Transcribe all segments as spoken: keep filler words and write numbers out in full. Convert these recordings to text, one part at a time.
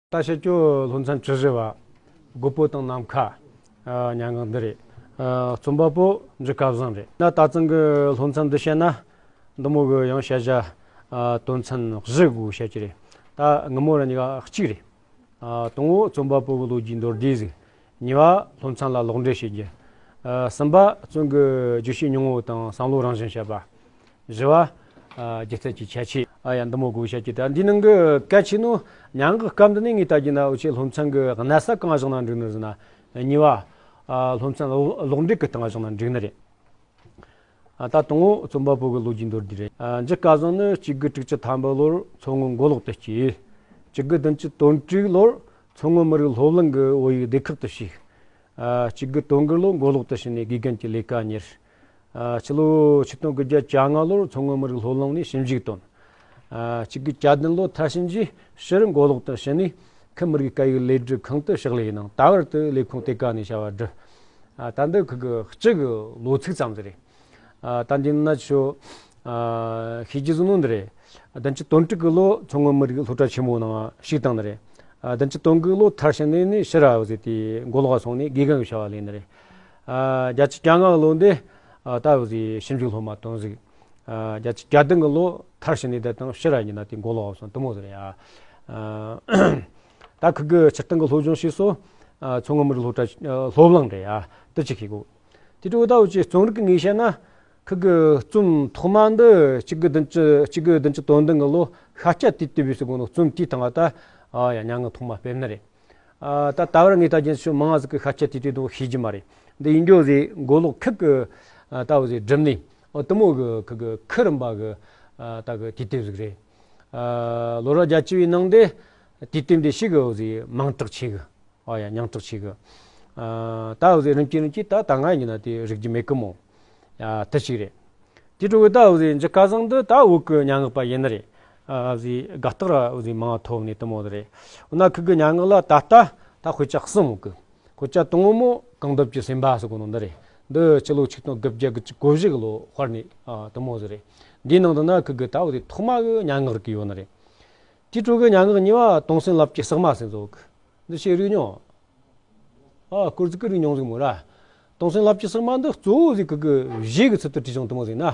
ད་བཤད་རྒྱུ་སློབ་ཚན་བཅུ་བཞི་བ། རྒོད་པོ་དང་ནམ་མཁའ། ཨ། སྙན་ངག་འདི་རེད། ཨ། རྩོམ་པ་པོ་འཇིགས་དཀར་བཟང་རེད། ན་ད་ཚང་གི་སློབ་ཚན་འདི་བཤད་ན། འདི་མོ་གི་ཡང་བཤད་བྱ། ཨ། དོན་ཚན་བཞི་དགོས་བཤད་ཀྱི་རེད། ད་ངུ་མོ་ར་གཉིས་ཀ་གཅིག་རེད། ཨ། དང་པོ་རྩོམ་པ་པོ་གི་ལོ་རྒྱུས་མདོར་བསྡུས་ཟིག་གཉིས་པ་སློབ་ཚན་ལ་ལོག་འགྲེལ་བྱེད་རྒྱུ། ཨ། གསུམ་པ་རྩོམ་གྱི་བརྗོད་བྱའི་སྙིང་པོ་དང་བསམ་བློ་རང་བཞིན་བཤད་པ། བཞི་བ། ཨ། སྒྱུ་རྩལ་གྱི་ཁྱད་ཆོས། ཨ། ཡ། འདི་མོ་དགོས་བཤད་ཀྱི། ད་འདི་ནང་གི་གལ་ཆེ་ནོ། སྙན་ངག་སྐབས་འདི་ནས་ངས་ལྟ་རྒྱུ་ན། འུ་ཆོས་སློབ་ཚན་གྱི་གནད་ས་གང་བཞག་ན་འགྲིག་ནི་ཟེར་ན། གཉིས་པ། ཨ། སློབ་ཚན་ལོག་ལོག་འགྲེལ་གྱི་སྟེང་བཞག་ན་འགྲིག་ནི་རེད། ཨ། ད་དང་པོ་རྩོམ་པ་པོ་གི་ལོ་རྒྱུས་མདོར་བསྡུས་རེད། ཨ། འཇིགས་དཀར་བཟང་ནི་གཅིག་དགུ་དྲུག་ཅུ་ཐམ་པ་ལོར་མཚོ་སྔོན་མགོ་ལོག་ཏུ་སྐྱེས། གཅིག་དགུ་བདུན་ཅུ་དོན་དྲུག་ལོར་མཚོ་སྔོན་མི་རིགས་སློབ་གླིང་གི་བོད་ཡིག་སྡེ་ཁག་ཏུ་ཞུགས། ཨ། གཅིག་དགུ་དོན་དགུ་ལོར་མགོ་ལོག་ཏུ་ཕྱིན་ནས་དགེ་རྒན་གྱི་ལས་ཀ་གཉེར། ཨ། ཕྱི་ལོ་ཆིག་སྟོང་དགུ་བརྒྱ་གྱ་ལྔ་ལོར་མཚོ་སྔོན་མི་རིགས་སློབ་གླིང་ནས་ཞིབ་འཇུག་བཏོན། ཨ། གཅིག་དགུ་གྱ་བདུན་ལོར་མཐར་ཕྱིན་རྗེས་ཕྱིར་མགོ་ལོག་ཏུ་ཕྱིན་ནས་ཁུལ་མི་རིགས་སྐད་ཡིག་ལས་སྒྲུབ་ཁང་དུ་ཕྱག་ལས་གནང་། ད་བར་དུ་ལས་ཁུངས་དེ་ཀ་ནས་བྱ་བ་བསྒྲུབས། ཨ། ད་འདི་ཁུལ་གྱི་སྤྱི་གི་ལོ་ཚིགས་ཙམ་ཟིག་རེད། ཨ། ད་འདི་ན་ཆོ། ཨ། ཤེས་རྒྱུ་ཟིག་ནོ་འདི་རེད། བདུན་ཅུ་དོན་དྲུག་གི་ལོ་མཚོ་སྔོན་མི་རིགས་སློབ་གྲྭ་ཆེན་མོའི་ནང་ཞུགས་བཏང་ནི་རེད། ཨ། བདུན་ཅུ་དོན་དགུ་ལོ་མཐར་ཕྱིན་ནས་ནི་ཕྱིར་ར་འུ་ཟེ་དེ་མགོ་ལོག་སོང་ནས་དགེ་རྒན་གྱི་བྱ་བ་ལས་ནི་རེད། ཨ། བརྒྱད་ཅུ་གྱ་ལྔ་ལོ་འདི། ཨ། ད་འུ་ཟེ་ཞིབ་འཇུག་སློབ་མ་དོན་ཟིག་ཨ། བརྒྱད་ཅུ་གྱ་བདུན་གི་ལོ་མཐར་ཕྱིན་ནས་ད་དང་ཕྱིར་ར་ཡིན་ན་དེ་མགོ་ལོག་སོང་དུ་མོ་ཟེར་ཡ། ཨ། ད་ཁུལ་གྱི་སྤྱིར་བཏང་གི་སློབ་སྦྱོང་བྱས་སོ། ཨ། མཚོ་སྔོན་མི་རིགས་སློབ་གྲྭ། ཨ། སློབ་གླིང་རེད་ཡ། དེ་ཅིག་ཤེས་དགོས། དེ་འཕྲོ་ད་འུ་ཆོས་རྩོམ་རིག་གི་ངོས་བཤད་ན། ཁུལ་གྱི་རྩོམ་ཐོག་མ་འདི་གཅིག་དགུ་བདུན་ཅུ་གཅིག་དགུ་བདུན་ཅུ་དོན་བདུན་གི་ལོ་ཤཱཀྱ་དུས་དེབ་ཟེར་གོ་ནོ་རྩོམ་དེའི་སྟེང་ང་ད། ཨ་ཡ། སྙན་ངག་ཐོག་མ་སྤེལ་ནི་རེད། ཨ། ད་ད་བར་ངས་ད་རྒྱུན་ཞུ་མང་ང་ཟིག་གི་ཤཱཀྱ་དུས་དེབ་དེ་ཤེས་ཀྱི་མ་རེད། འདི་ཡིན་རྒྱུ་ཟེ་མགོ་ལོག་ཁུལ་གྱི། ཨ། ད་འུ་ཟེ་སྒྲུབ་ནས། ཨོ། དུ་མོ་གི་ཁུལ་གྱི་ཁུལ་རིམ་པ་གི། ཨ། ད་གི་དུས་དེབ་ཟིག་རེད། ཨ། ལོ་རབས་བརྒྱད་ཅུ་བའི་ནང་དེ་དུས་དེབ་འདི་ཞིག་གི་འུ་ཟེ་མིང་གྲགས་ཆེ་གི། ཨོ་ཡ། མིང་གྲགས་ཆེ་གི། ཨ། ད་འུ་ཟེ་རིམ་གྱིས་རིམ་གྱིས་ད་ད་ང་ཡིན་ན་དེ་རིག་རྒྱུ་མེད་གི་མོ། ཡ། དེ་ཞིག་རེད། དེ་འཕྲོ་གི་ད་འུ་ཟེ་འཇིགས་དཀར་བཟང་འདི་ད་བོད་གི་སྙན་ངག་པ་ཡིན་ནི་རེད། ཨ། འུ་ཟེ་དགའ་རྟགས་ར་འུ་ཟེ་མང་ཐོབ་ནས་དུ་མོ་ཟིག་རེད། འོ་ན་ཁུལ་གྱི་སྙན་ངག་ལ་ད་ལྟ་ད་དཔེ་ཆ་གསུམ་ཡོད་གི། དཔེ་ཆ་དང་པོ་མོ་གངས་འདབས་ཀྱི་སེམས་པ་ཟེར་གོ་ནོ་འདི་རེད། འདི་སྤྱི་ལོ་ཆིག་སྟོང་དགུ་བརྒྱ་དགུ་བཅུ་གོ་བཞི་གི་ལོ་དཔར་ནས། ཨ། དུ་མོ་ཟིག་རེད། འདིའི་ནང་དུ་ན་ཁུལ་གྱི་ད་འུ་ཟེ་ཐོག་མ་གི་སྙན་ངག་རིག་གི་ཡོད་ནི་རེད། དེ་འཕྲོ་གི་སྙན་ངག་གཉིས་པ་སྟོང་བསམ་རླབས་ཀྱི་ཟེགས་མ་ཟེར་ནོ་ཟིག་ཡོད་གི། འདི་ཤེས་རིག་མྱོང་། ཨ། སྐོར་ཟིག་གི་རིག་མྱོང་ཟིག་མོ་ར། སྟོང་བསམ་རླབས་ཀྱི་ཟེགས་མ་འདི་གཙོ་བོ་ཟིག་ཁུལ་གྱི་གཞས་ཀྱི་ཚུལ་དུ་བྲིས་བྱུང་དུ་མོ་ཟིག་ན།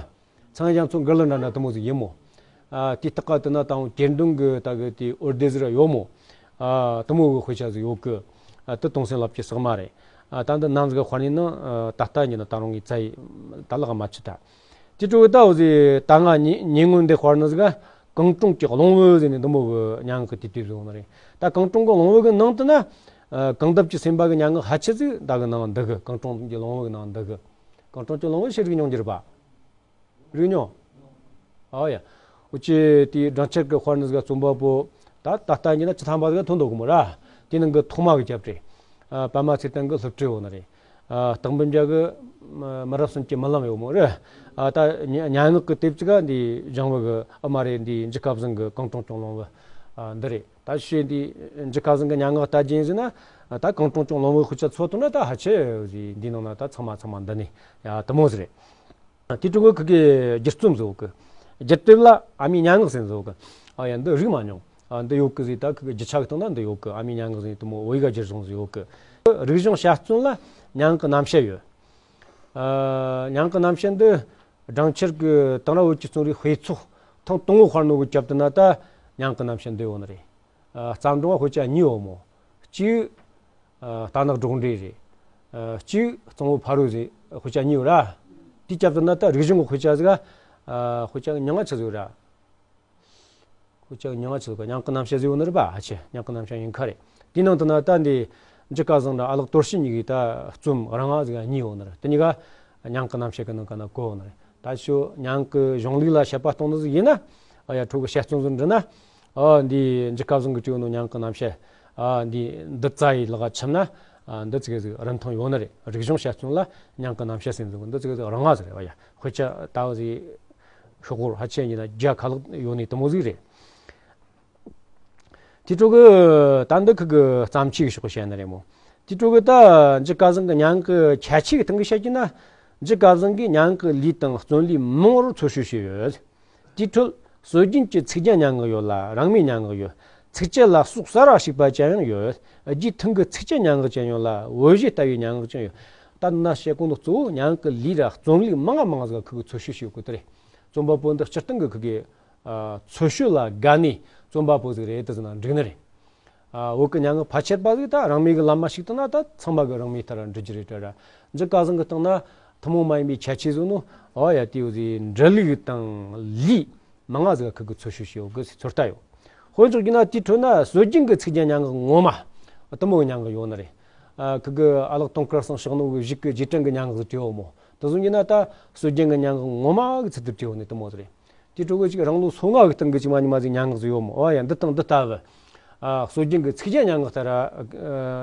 ཚངས་དབྱངས་མཚོ་མགུར་གླུ་འདྲ་འདྲ་དུ་མོ་ཟིག་ཡིན་མོ། ཨ། དེའི་སྟེང་ག་དུ་ན་དང་གྱེར་འདོན་གྱི་ད་གི་དེ་འོར་སྡེ་ཟིག་ར་ཡོད་མོ། ཨ། དུ་མོ་གི་དཔེ་ཆ་ཟིག་ཡོད་གི། ཨ། དེ་སྟོང་བསམ་རླབས་ཀྱི་ཟེགས་མ་རེད། ཨ། ད་འདི་ནང་ཟིག་དཔར་ནས་ནང་། ཨ། ད་ལྟ་ཉིད་ན་ད་རུང་ངས་བཙལ་ཡི་ད་ལག་མ་ཆུད་ད། དེ་འཕྲོ་གི་ད་འུ་ཟེ་ད་ང་ཉེ་ཉེ་སྔོན་འདི་དཔར་ནི་ཟིག་ག་གངས་ཀྲུང་གི་གླིང་བུ་ཟེར་ནས་འདི་མོ་གི་སྙན་ངག་གི་དུས་དེབ་ཟིག་ཡོད་ནི་རེད། ད་གངས་ཀྲུང་གི་གླིང་བུ་གི་ནང་དུ་ན། ཨ། གངས་འདབས་ཀྱི་སེམས་པ་གི་སྙན་ངག་ཕལ་ཆེར་ཟིག་ད་གི་ནང་འདུ་གི། གངས་ཀྲུང་གི་གླིང་བུ་གི་ནང་འདུ་གི། གངས་ཀྲུང་གི་གླིང་བུ་ཤེས་རིག་མྱོང་རྒྱུ་རེད་པ། རིག་མྱོང་། ཨོ་ཡ། འུ་ཆོས་དེའི་སྦྲང་ཆར་གྱི་དཔར་ནི་ཟིག་ག་རྩོམ་པ་པོ། ད་ད་ལྟ་ཉིད་ན་བཅུ་ཐམ་པ་ཟིག་ག་ཐོན་འདུག་གི་མོ་ར། དེ་ནང་གི་ཐོག་མ་གི་རྒྱབ་རེད། ཨ། པདྨ་ཚེ་བརྟན་གི་སློབ་ཁྲིད་འོ་ན་རེད། ཨ། སྟག་འབུམ་རྒྱལ་གི་མི་རབས་གསུམ་གྱི་སྨོན་ལམ་ཡོད་མོ་རེད། ཨ། ད་སྙན་སྙན་ངག་གི་དེབ་ཅིག་ག་འདི་ལྗང་བུ་གི། ཨ་མ་རེད། འདི་འཇིགས་དཀར་བཟང་གི་གངས་ཀྲུང་གི་གླིང་བུ། ཨ། འདི་རེད། ད་ཤེས་འདི་འཇིགས་དཀར་བཟང་གི་སྙན་ངག་ལྟ་རྒྱུ་ཡིན་ཟེར་ན། ད་གངས་ཀྲུང་གི་གླིང་བུ་དཔེ་ཆ་ཚོ་ཐོན་ན་ད་ཕལ་ཆེར་འདི་ནང་ན་ད་ཚང་མ་ཚང་མ་འདུ་ནི་ཡ་དུ་མོ་ཟིག་རེད། དེ་འཕྲོ་གི་ཁུལ་གྱི་སྒྱུ་རྩོམ་ཟིག་ཡོད་གི། སྒྱུ་དེབ་ལ་ཨ་མའི་སྙན་ངག་ཟེར་ནི་ཟིག་ཡོད་གི། ཨ་ཡ། འདི་རིག་མ་མྱོང་། ཨ། འདི་ཡོད་གི་ཟེ། ད་ཁུལ་གྱི་རྒྱུ་ཆ་གི་སྟེང་ན་འདི་ཡོད་གི། ཨ་མའི་སྙན་ངག་ཟེར་ནི་དུ་མོ་བོད་ཡིག་ག་སྒྱུར་སོང་ཟིག་ཡོད་གི། རིག་གཞུང་དཔྱད་རྩོམ་ལ་སྙན་ངག་གི་རྣམ་བཤད་ཡོད། ཨ། སྙན་ངག་གི་རྣམ་བཤད་འདི་སྦྲང་ཆར་གྱི་དེང་རབས་བོད་ཀྱི་རྩོམ་རིག་དཔེ་ཚོགས་ཐེངས་དང་པོ་དཔར་ནོ་གི་རྒྱབ་དུ་ན་ད་སྙན་ངག་གི་རྣམ་བཤད་འདི་ཡོད་ནི་རེད། ཨ། བརྩམས་སྒྲུང་བ་དཔེ་ཆ་གཉིས་ཡོད་མོ། གཅིག་ཨ། རྟ་ནག་སྒྲོག་འགྲེལ་རེད། ཨ། གཅིག་གཙང་བོ་ཕ་རོལ་ཟེར་དཔེ་ཆ་གཉིས་ཡོད་ར། དེའི་རྒྱབ་དུ་ན་ད་རིག་གཞུང་གི་དཔེ་ཆ་ཟིག་ག། ཨ། དཔེ་ཆ་མྱིང་ང་ཆི་ཟིག་ཡོད་ར། དཔེ་ཆ་མྱིང་ང་ཆི་ཟིག་ག། སྙན་ངག་གི་རྣམ་བཤད་ཟིག་ཡོད་ནི་རེད་པ། ཨ་ཆེ། སྙན་ངག་གི་རྣམ་བཤད་ཡིན་ཁ་རེད། དེའི་ནང་དུ་ན་ད་འདི་འཇིགས་དཀར་བཟང་དང་ཨ་ལགས་དོར་ཞི་གཉིས་ཀྱི་ད་རྩོམ་རང་དབང་ཟིག་ག་གཉིས་ཡོད་ནི་རེད། དེ་གཉིས་ཀ་སྙན་ངག་གི་རྣམ་བཤད་ཀྱི་ནང་ག་ན་བཀོད་ཡོད་ནི་རེད། ད་ཞོ་སྙན་ངག་གི་གཞུང་ལུགས་ལ་དཔྱད་པ་གཏོང་ནི་ཟིག་ཡིན་ན། ཨ་ཡ། འཕྲོ་གི་དཔྱད་རྩོམ་ཟིག་འབྲི་ན། ཨ། འདི་འཇིགས་དཀར་བཟང་གིས་བྲིས་ཡོད་ནོ་སྙན་ངག་གི་རྣམ་བཤད། ཨ། འདི་འདི་རྩ་ཡི་ལག་ཆབ་ན། ཨ། འདི་ཙི་གེ་ཟིག་རིན་ཐང་ཡོད་ནི་རེད། རིག་གཞུང་དཔྱད་རྩོམ་ལ་སྙན་ངག་གི་རྣམ་བཤད་ཟེར་ནི་ཟིག་འདི་ཙི་གེ་ཟིག་རང་དབང་ཟིག་རེད་པ། ཡ། དཔེ་ཆ་ལྟ་བུ་ཟིག་ཤོག་སྒོར་ཕལ་ཆེར་ཡིན་ན་བརྒྱ་ཁ་ལྷག་ཡོད་ནི་དུ་མོ་ཟིག་རེད། དེ་འཕྲོ་གི་ད་འདི་ཁུལ་གི་བརྩམས་ཆོས་ཀྱི་ཕྱོགས་བཤད་ནི་རེད་མོ། དེ་འཕྲོ་གི་ད་འཇིགས་དཀར་བཟང་གི་སྙན་ངག་གི་ཁྱད་ཆོས་ཀྱི་སྟེང་གི་བཤད་རྒྱུ་ན། འཇིགས་དཀར་བཟང་གིས་སྙན་ངག་གི་ལུས་དང་རྩོམ་ལུས་མང་བོར་འཚོལ་ཞིབ་བྱས་ཡོད། དེའི་ཁྲོད་སྲོལ་རྒྱུན་གྱི་ཚིག་རྒྱན་སྙན་ངག་ཡོད་ལ། རང་མོས་སྙན་ངག་ཡོད། ཚིགས་བཅད་ལ་སོགས་གསར་བ་ཞིག་པ་ཅན་ཡང་ཡོད། རྒྱུའི་ཐང་གི་ཚིགས་བཅད་སྙན་ངག་ཅན་ཡོད་ལ། འོ་བྱེད་ལྟ་བུའི་སྙན་ངག་ཀྱང་ཡོད། ད་ན་བཤད་གོ་ནོ་གཙོ་བོ་སྙན་ངག་གི་ལུས་ར་རྩོམ་ལུགས་མང་ང་མང་ང་ཟིག་ཁུ་གི་འཚོལ་ཞིབ་བྱེད་གོ་དེ་རེད། རྩོམ་པ་པོ་འདི་སྤྱིར་བཏང་གི་ཁུ་གི་ཨ་འཚོལ་ཞིབ་ལ་དགའ་ནི་རྩོམ་པ་པོ་ཟིག་རེད་དེ་ཟེར་ན་འགྲིག་ནི་རེད། ཨ་བོད་གི་སྙན་ངག་ཕལ་ཆེར་པ་ཟིག་ད་རང་མོས་གི་ལམ་མ་ཞིག་ཏུ་ན་ད་ཚང་མ་གི་རང་མོས་ལྟར་འབྲི་རྒྱུ་རེད་དྲ་ར། འཇི་ག་ཟིག་གི་སྟེང་ན་ཐུན་མོང་མ་ཡིན་པའི་ཁྱད་ཆོས་ཟིག་ནོ། ཨོ་ཡ་དེའུ་ཟིག་འབྲི་ལུགས་དང་ལུས་མང་ང་ཟིག་ཁུ་གི་འཚོལ་ཞིབ་བྱེད་གོ་གི་ཚོད་ལྟ་ཡོད། དཔེ་འཇོག་རྒྱུ་ན་དེའི་ཁྲོད་ན་སྲོལ་རྒྱུན་གི་ཚིག་རྒྱན་སྙན་ངག་ངོ་མ་དུ་མོ་གི་སྙན་ངག་ཡོད་ནི་རེད། ཨ་ཁུ་གི་ཨ་ལགས་དུང་དཀར་ཚང་ཕྱག་ནོ་གི་གཞུག་གི་རྗེས་དྲན་གི་སྙན་ངག་ཟིག་བྲིས་ཡོད་མོ། དེ་ཟུང་གི་ན་ད་སྲོལ་རྒྱུན་གི་སྙན་ངག་ངོ་མ་གི་ཚུལ་དུ་བྲིས་ཡོད་ནི་དུ་མོ་ཟིག་རེད། དེའི་ཁྲོད་གི་ཅིག་རང་ལོ་སོ་ལྔ་གི་སྟེང་གི་ཅིག་མ་ཉི་མ་ཟིག་སྙན་ངག་ཟིག་ཡོད་མོ། ཨོ་ཡ་འདི་དང་འདི་ལྟ་བུ། ཨ་སྲོལ་རྒྱུན་གི་ཚིག་རྒྱན་སྙན་ངག་ལྟར་ཨ་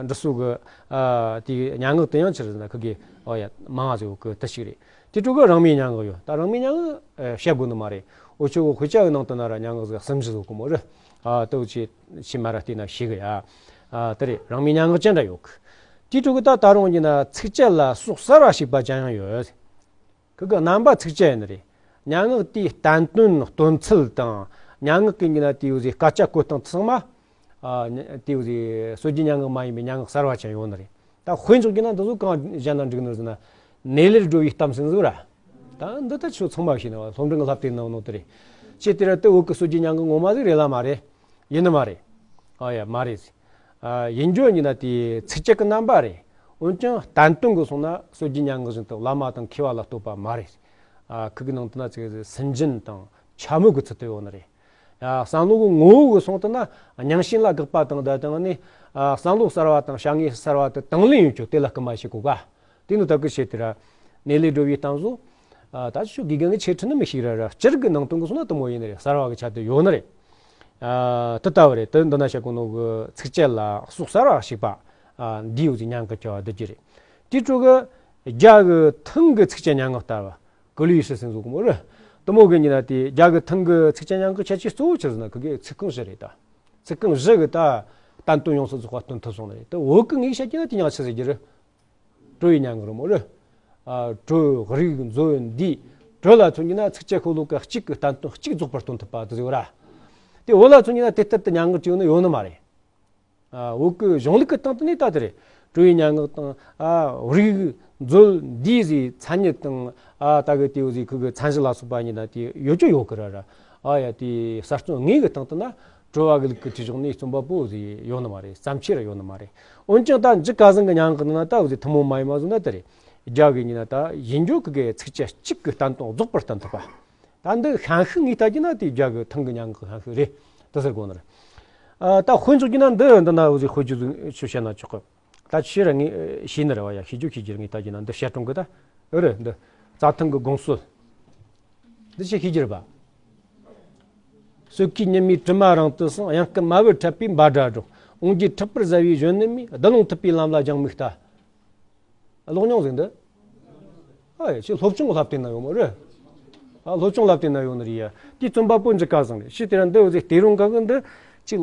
འབྲི་སྲོལ་གི་ཨ་དེའི་སྙན་ངག་དེ་ཡང་ཆི་རེད་ཟེར་ན་ཁུ་གི་ཨོ་ཡ་མང་ང་ཟིག་ཡོད་གི་དེ་ཞིག་རེད། དེའི་ཁྲོད་གི་རང་མོས་སྙན་ངག་ཡོད། ད་རང་མོས་སྙན་ངག་ཨ་བཤད་དགོས་ནི་མ་རེད། འུ་ཆོ་གི་དཔེ་ཆ་གི་ནང་དུ་ན་ར་སྙན་ངག་ཟིག་གསུམ་བཞི་ཟིག་ཡོད་གི་མོ་རེད། ཨ་དེའུ་ཆི་ཆི་མ་ར་བལྟས་ན་ཤེས་གི་ཡ། ཨ་དེ་རེད། རང་མོས་སྙན་ངག་ཅན་འདྲ་ཡོད་གི། དེའི་ཁྲོད་གི་ད་ད་རུང་གི་ན་ཚིགས་བཅད་ལ་སོགས་གསར་བ་ཞིག་པ་ཅན་ཡང་ཡོད། ཁུ་གི་རྣམ་པ་ཚིགས་བཅད་ཡིན་ནི་རེད། སྙན་ངག་དེའི་བསྟན་དོན་སྟོན་ཚུལ་དང་སྙན་ངག་གི་ཡིན་ན་དེའུ་ཟིག་སྐད་ཆ་བཀོད་སྟངས་དེ་ཚང་མ། ཨ་དེའུ་ཟིག་སྲོལ་རྒྱུན་སྙན་ངག་མ་ཡིན་པའི་སྙན་ངག་གསར་བ་ཅན་ཡོད་ནི་རེད། ད་དཔེ་འཇོག་རྒྱུ་ན་འདི་ཚོ་གང་གཞན་ལ་འགྲིག་ནི་ཟེར་ན། ནེ་ལེར་འགྲོ་བའི་གཏམ་ཟེར་ཟིག་ར། ད་འདི་ད་ཆོ་ཚང་མ་ཤེས་ནི་བ་སློབ་འབྲིང་གི་བསླབ་བཏང་ནང་ནོ་དེ་རེད། ཅེས་དེ་ར་དེ་བོད་གི་སྲོལ་རྒྱུན་སྙན་ངག་ངོ་མ་ཟིག་རེད་ལ་མ་རེད། ཡིན་ནི་མ་རེད། ཨ་ཡ་མ་རེད། ཨ་ཡིན་རྒྱུ་ཡིན་ན་དེའི་ཚིགས་བཅད་ཀྱི་རྣམ་པ་རེད། འོན་ཀྱང་བསྟན་དོན་གྱི་སོང་ན་སྲོལ་རྒྱུན་སྙན་ངག་བཞིན་དུ་བླ་མ་དང་མཁས་པ་ལ་ལྟོས་པ་མ་རེད། ཨ་ཁུ་གི་ནང་དུ་ན་ཚིག་སུན་འབྱིན་དང་འཕྱ་སྨོད་ཀྱི་ཚུལ་དུ་ཡོད་ནི་རེད། ཨ་བསམ་བློ་གི་ངོ་བོ་གི་སོང་དུ་ན་རྙིང་ཞེན་ལ་དགག་པ་དང་འདི་དང་ནི། ཨ་བསམ་བློ་གསར་བ་དང་བྱ་དངོས་གསར་བ་དེ་དང་ལེན་ཡོད་རྒྱུ་དེ་ལ་སྐུལ་མ་བྱེད་གོ་ག། དེ་ནི་ད་གི་བྱེད་དེ་ར། ནེ་ལེར་འགྲོ་བའི་གཏམ་བཟོ། ཨ་ད་ཆུ་དགེ་རྒན་གྱི་ཆེ་ཁྲི་ནི་མི་ཤེས་ར་ར་སྤྱིར་གི་ནང་དོན་གི་སོང་ན་དུ་མོ་ཡིན་ནི་རེད། གསར་བ་གི་ཆ་དེ་ཡོད་ནི་རེད། ཨ་དེ་ལྟ་བུ་རེད། དེ་འདི་ན་བཤད་གོ་ནོ་གི་ཚིགས་བཅད་ལ་སོགས་གསར་བ་ཞིག་པ། ཨ་འདིའུ་ཟིག་སྙན་ངག་གི་བ་བསྡུ་རྒྱུ་རེད། དེའི་ཁྲོད་གི་རྒྱ་གི་ཐང་གི་ཚིགས་བཅད་སྙན་ངག་ལྟ་བུ། ཀུ་ལི་ཡི་ཤི་སེན་ཟོ་གི་མོ་རེད། དུ་མོ་གི་ཡིན་ན་དེ་རྒྱ་གི་ཐང་གི་ཚིགས་བཅད་སྙན་ངག་གི་ཁྱད་ཆོས་གཙོ་བོ་ཆི་ཟེར་ན་ཁུ་གི་ཚིག་རྐང་བཞི་རེད་ད། ཚིག་རྐང་བཞི་གི་ད་བསྟན་དོན་ཡོངས་སུ་རྫོགས་པ་སྟོན་ཐུབ་སོང་ནི་རེད། དེ་བོད་གི་ངས་བཤད་རྒྱུ་ན་དེ་ཉག་ཆི་ཟེར་རྒྱུ་རེད། བྲོ་བའི་སྙན་ངག་རེད་མོ་རེད། ཨ་བྲོ་རིག་མཛོད་འདས། བྲོ་ལ་མཚོན་རྒྱུ་ན་ཚིགས་བཅད་ཤོ་ལོ་ཀ་གཅིག་གི་བསྟན་དོན་གཅིག་རྫོགས་པར་སྟོན་ཐུབ་པ་དེ་ཟེར་བ་ར། དེ་འོ་ལ་མཚོན་རྒྱུ་ན་དེ་ལྟར་དུ་སྙན་ངག་བྲིས་ནི་ཡོད་ནི་མ་རེད། ཨ་བོད་ཀྱི་གཞུང་ལུགས་ཀྱི་སྟེང་དུ་ནི་ད་དེ་རེད། བྲོ་བའི་སྙན་ངག་དང་ཨ་རིག་མཛོད་འདས་ཟེར་མཚན་ཉིད་དང་ཨ་ད་གི་དེའུ་ཟིག་ཁུ་གི་མཚན་གཞི་ལ་སོགས་པ་ཡིན་ན་དེ་ཡོད་རྒྱུ་ཡོད་གི་ར་ར། ཨ་ཡ་དེ་གསར་རྩོམ་དངོས་ཀྱི་སྟེང་དུ་ན་བྲོ་བ་གི་ལུགས་ཀྱི་བྲིས་གཞུང་ནི་རྩོམ་པ་པོ་ཟིག་ཡོད་ནི་མ་རེད། བརྩམས་ཆོས་ར་ཡོད་ནི་མ་རེད། འོན་ཀྱང་ད་འཇི་ག་ཟིག་གི་སྙན་ངག་ནི་ན་ད་འུ་ཟིག་ཐུན་མོང་མ་ཡིན་མ་ཟིག་ན་དེ་རེད། རྒྱ་གི་ཡིན་ན་ད་ཡིན་རྒྱུ་ཁུ་གི་ཚིགས་བཅད་གཅིག་གི་བསྟན་དོན་རྫོགས་པར་སྟོན་ཐུབ་པ། ད་འདི་ཤན་ཤུགས་ངས་ལྟ་རྒྱུ་ན་དེ་རྒྱ་གི་ཐང་གི་སྙན་ངག་ཤན་ཤུགས་རེད་དེ་ཟེར་དགོས་ནི་རེད། ཨ་ད་དཔེ་འཇོག་རྒྱུ་ན་འདི་འདི་ན་འུ་ཟིག་དཔེ་རྒྱུ་ཟིག་ཆུ་བཤད་ན་ཆོག་གི། ད་ཆི་ར་ངས་ཤེས་ནི་རེད་བ་ཡ། ཤེས་རྒྱུ་ཤེས་རྒྱུ་ངས་ལྟ་རྒྱུ་ན་འདི་བཤད་གྲོང་གི་ད་ཨེ་རེད། འདི་རྩྭ་ཐང་གི་དགོང་སོལ། འདི་ཆི་ཤེས་རྒྱུ་རེད་པ། སོས་ཀའི་ཉི་མའི་དྲི་མ་རིང་དུ་སོང་། གཡང་སྐམ་མ་བུ་འཁྲབ་པའི་འབའ་སྒྲ་སྒྲོག། འོང་རྒྱུའི་འཁྲིག་པར་བཟའ་བའི་གཞོན་ནུ་མས། རྡུལ་ལུང་ཐུབ་པའི་ལམ་ལ་རྒྱང་མིག་ལྟ། ཀློག་མྱོང་ཟིག་འདི། ཨ་ཡ་ཁྱེད་སློབ་ཆུང་བསླབ་བསྟན་ན་ཡོད་མོ་རེད། ཨ་སློབ་ཆུང་བསླབ་བསྟན་ན་ཡོད་ནི་རེད་ཡ། དེའི་རྩོམ་པ་པོ་འཇི་ག་ཟིག་རེད། ཤི་དེ་ར་འདི་འུ་ཟིག་ལྟད་རུང་གང་གི་འདི། ཅིག་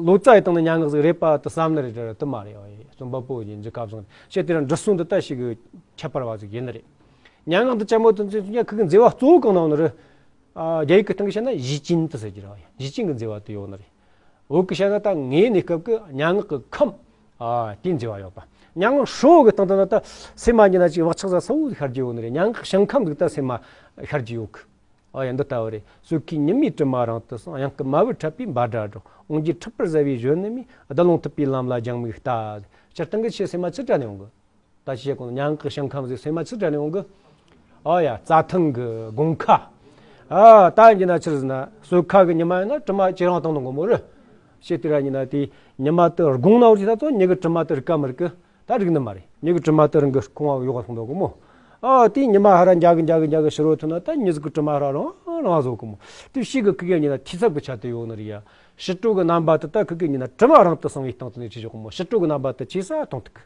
ལོ་ཙཱ་ཡི་སྟེང་ནས་སྙན་ངག་ཟིག་རེད་པ་དུ་བསམ་ནི་རེད་དྲ་དུ་མ་རེད། ཨ་ཡ་རྩོམ་པ་པོ་ཡིན་འཇི་ག་ཟིག་རེད། ཤི་དེ་ར་འབྲི་སྲོལ་འདི་ལྟ་ཞིག་གི་ཁྱད་པར་བ་ཟིག་ཡིན་ནི་རེད། སྙན་ངག་འདི་ཅན་མོ་དུ་འཛིན་ཚུལ་ཡ་ཁུ་གི་མཛེས་པ་གཙོ་བོ་གང་ན་ཡོད་ནི་རེད། ཨ་རྒྱ་ཡིག་གི་སྟེང་གི་བཤད་ན་ཞི་ཅིན་དུ་ཟེར་གྱི་རེད། ཞི་ཅིན་གི་མཛེས་པ་དུ་ཡོད་ནི་རེད། བོད་ཀྱི་བཤད་ན་ད་ངའི་གནས་སྐབས་ཀྱི་སྙན་ངག་གི་ཁམས། ཨ་དེའི་མཛེས་པ་ཡོད་པ། སྙན་ངག་ཧྲིལ་བོ་གི་སྟེང་དུ་ན་ད་སེམས་མ་ཉིད་ན་ཅིག་བག་ཆགས་ཟ་ས་བོ་ཟིག་ཤར་གྱི་ཡོད་ནི་རེད། སྙན་ངག་ཞིང་ཁམས་ཟིག་ད་སེམས་མ་ཤར་གྱི་ཡོད་གི། ཨ་ཡ་འདི་ལྟ་བུ་རེད། སོས་ཀའི་ཉི་མའི་དྲི་མ་རིང་དུ་སོང་། གཡང་སྐམ་མ་བུ་འཁྲབ་པའི་འབའ་སྒྲ་སྒྲོག། འོང་རྒྱུའི་འཁྲིག་པར་བཟའ་བའི་གཞོན་ནུ་མས། རྡུལ་ལུང་ཐུབ་པའི་ལམ་ལ་རྒྱང་མིག་ལྟ། སྤྱིར་བཏང་གི་ཆེས་སེམས་མ་ཆི་དྲན་ནས་ཡོང་གི། ད་ཅི་བྱེད་གོང་སྙན་ངག་གི་ཞིང་ཁམས་ཟིག་སེམས་མ་ཆི་དྲན་ནས་ཡོང་གི། ཨ་ཡ་རྩྭ་ཐང་གི་དགོང་ཁ། ཨ་ད་ཡིན་ན་ཆི་ཟེར་ན་སོས་ཀ་གི་ཉི་མ་ཡིན་ན་དྲི་མ་ཇེ་རིང་བཏང་དང་གོ་མོ་རེད། ཤི་དེ་ར་ཡིན་ན་དེ་ཉི་མ་དེ་དགོང་ན་བར་ད་ཚོ་མྱི་གི་དྲི་མ་དེ་རིག་ག་མི་རིག་གི། ད་རིག་ནི་མ་རེད། མྱི་གི་དྲི་མ་དེ་རང་གི་ཁོང་བ་ཡོག་ག་སོང་དང་གོ་མོ། ཨ་དེ་ཉི་མ་ཧ་ར་འཇའ་གི་འཇའ་གི་འཇའ་གི་ཕྱི་རོལ་ཐོན་ན་ད་མྱི་ཟིག་གི་དྲི་མ་ཧ་ར་རང་རང་བཟོ་གོ་མོ། དེ་ཤི་གི་ཁི་གེ་ཉིན་ན་ཐི་ཚབ་གི་ཆ་དེ་ཡོད་ནི་རེད་ཡ། ཕྱི་དྲོ་གི་རྣམ་པ་དེ་ད་ཁི་གེ་ཉིན་ན་དྲི་མ་རང་དུ་སངས་བའི་སྟེང་དུ་ནས་ཅི་བྱེད་གོ་མོ། ཕྱི་དྲོ་གི་རྣམ་པ་དེ་ཇེ་སྲ་གཏོང་ཐུབ་གི།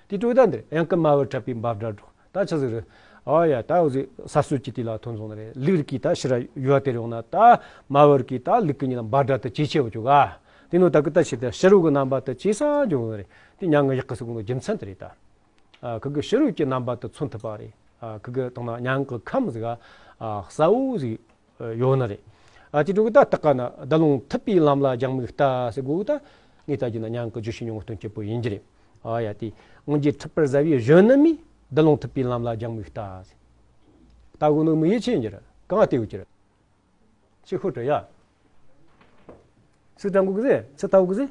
དེ་དྲོད་ད་འདིར་གཡང་སྐམ་མ་བུ་འཁྲབ་པའི་འབའ་སྒྲ་སྒྲོག། ད་ཆི་ཟིག་རེད། ཨ་ཡ་ད་འུ་ཟིག་ས་སྲོད་ཀྱི་དུས་ལ་ཐོན་སོང་ནི་རེད། ལུག་རིགས་ཀྱིས་ད་ཕྱིར་ཡུལ་དེར་ཡོང་ན་ད་མ་བུ་རིགས་ཀྱིས་ད་ལུག་གི་ཉིན་ལ་འབའ་སྒྲ་དེ་ཇེ་ཆེ་བ་བཅུག་ག། དེ་ནོ་ད་གི་ད་ཕྱིར་དེ་ཕྱི་རོལ་གི་རྣམ་པ་དེ་ཇེ་སྲ་འགྱོ་ནི་རེད། དེ་མྱ་ངན་ཡག་གི་ཟེར་གོ་ནོ་རྒྱུ་མཚན་དེ་རེད་ད། ཨ་ཁི་གི་ཕྱི་རོལ་གྱི་རྣམ་པ་དེ་མཚོན་ཐུབ་པ་རེད། ཨ་ཁི་གི་དང་ན་མྱ་ངན་གི་ཁམས་ཟིག་ཨ་གསལ་བོ་ཟིག་ཡོད་ནི་རེད། ཨ་དེ་དྲུག་གི་ད་སྟག་ཀ་ན་བདུད་ལུང་ཐུབ་པའི་ལམ་ལ་རྒྱང་མིག་ལྟ་ཟེར་གོ་གི། ད་ངས་ལྟ་རྒྱུ་ན་མྱང་གི་བརྗོད་བྱའི་སྙིང་པོ་སྟོན་སྤྱོད་པོ་ཡིན་རྒྱུ་རེད། ཨ་ཡ་དེ་སྔོན་གྱི་འཁྲིད་པར་གཟབ་པའི་གཞོན་ནུ་མས། བདུད་ལུང་ཐུབ་པའི་ལམ་ལ་རྒྱང་མིག་ལྟ་ཟེར། ལྟ་གོ་ནོ་མི་ཡིད་ཆེས་ཡིན་རྒྱུ་རེད། གང་ལྟེ་གོ་རྒྱུ་རེད། ཅི་ཤོད་དྲ་ཡ། སུ་ལྟ་གོ་གི་ཟེར། སུ་ལྟ་གོ་གི་ཟེར།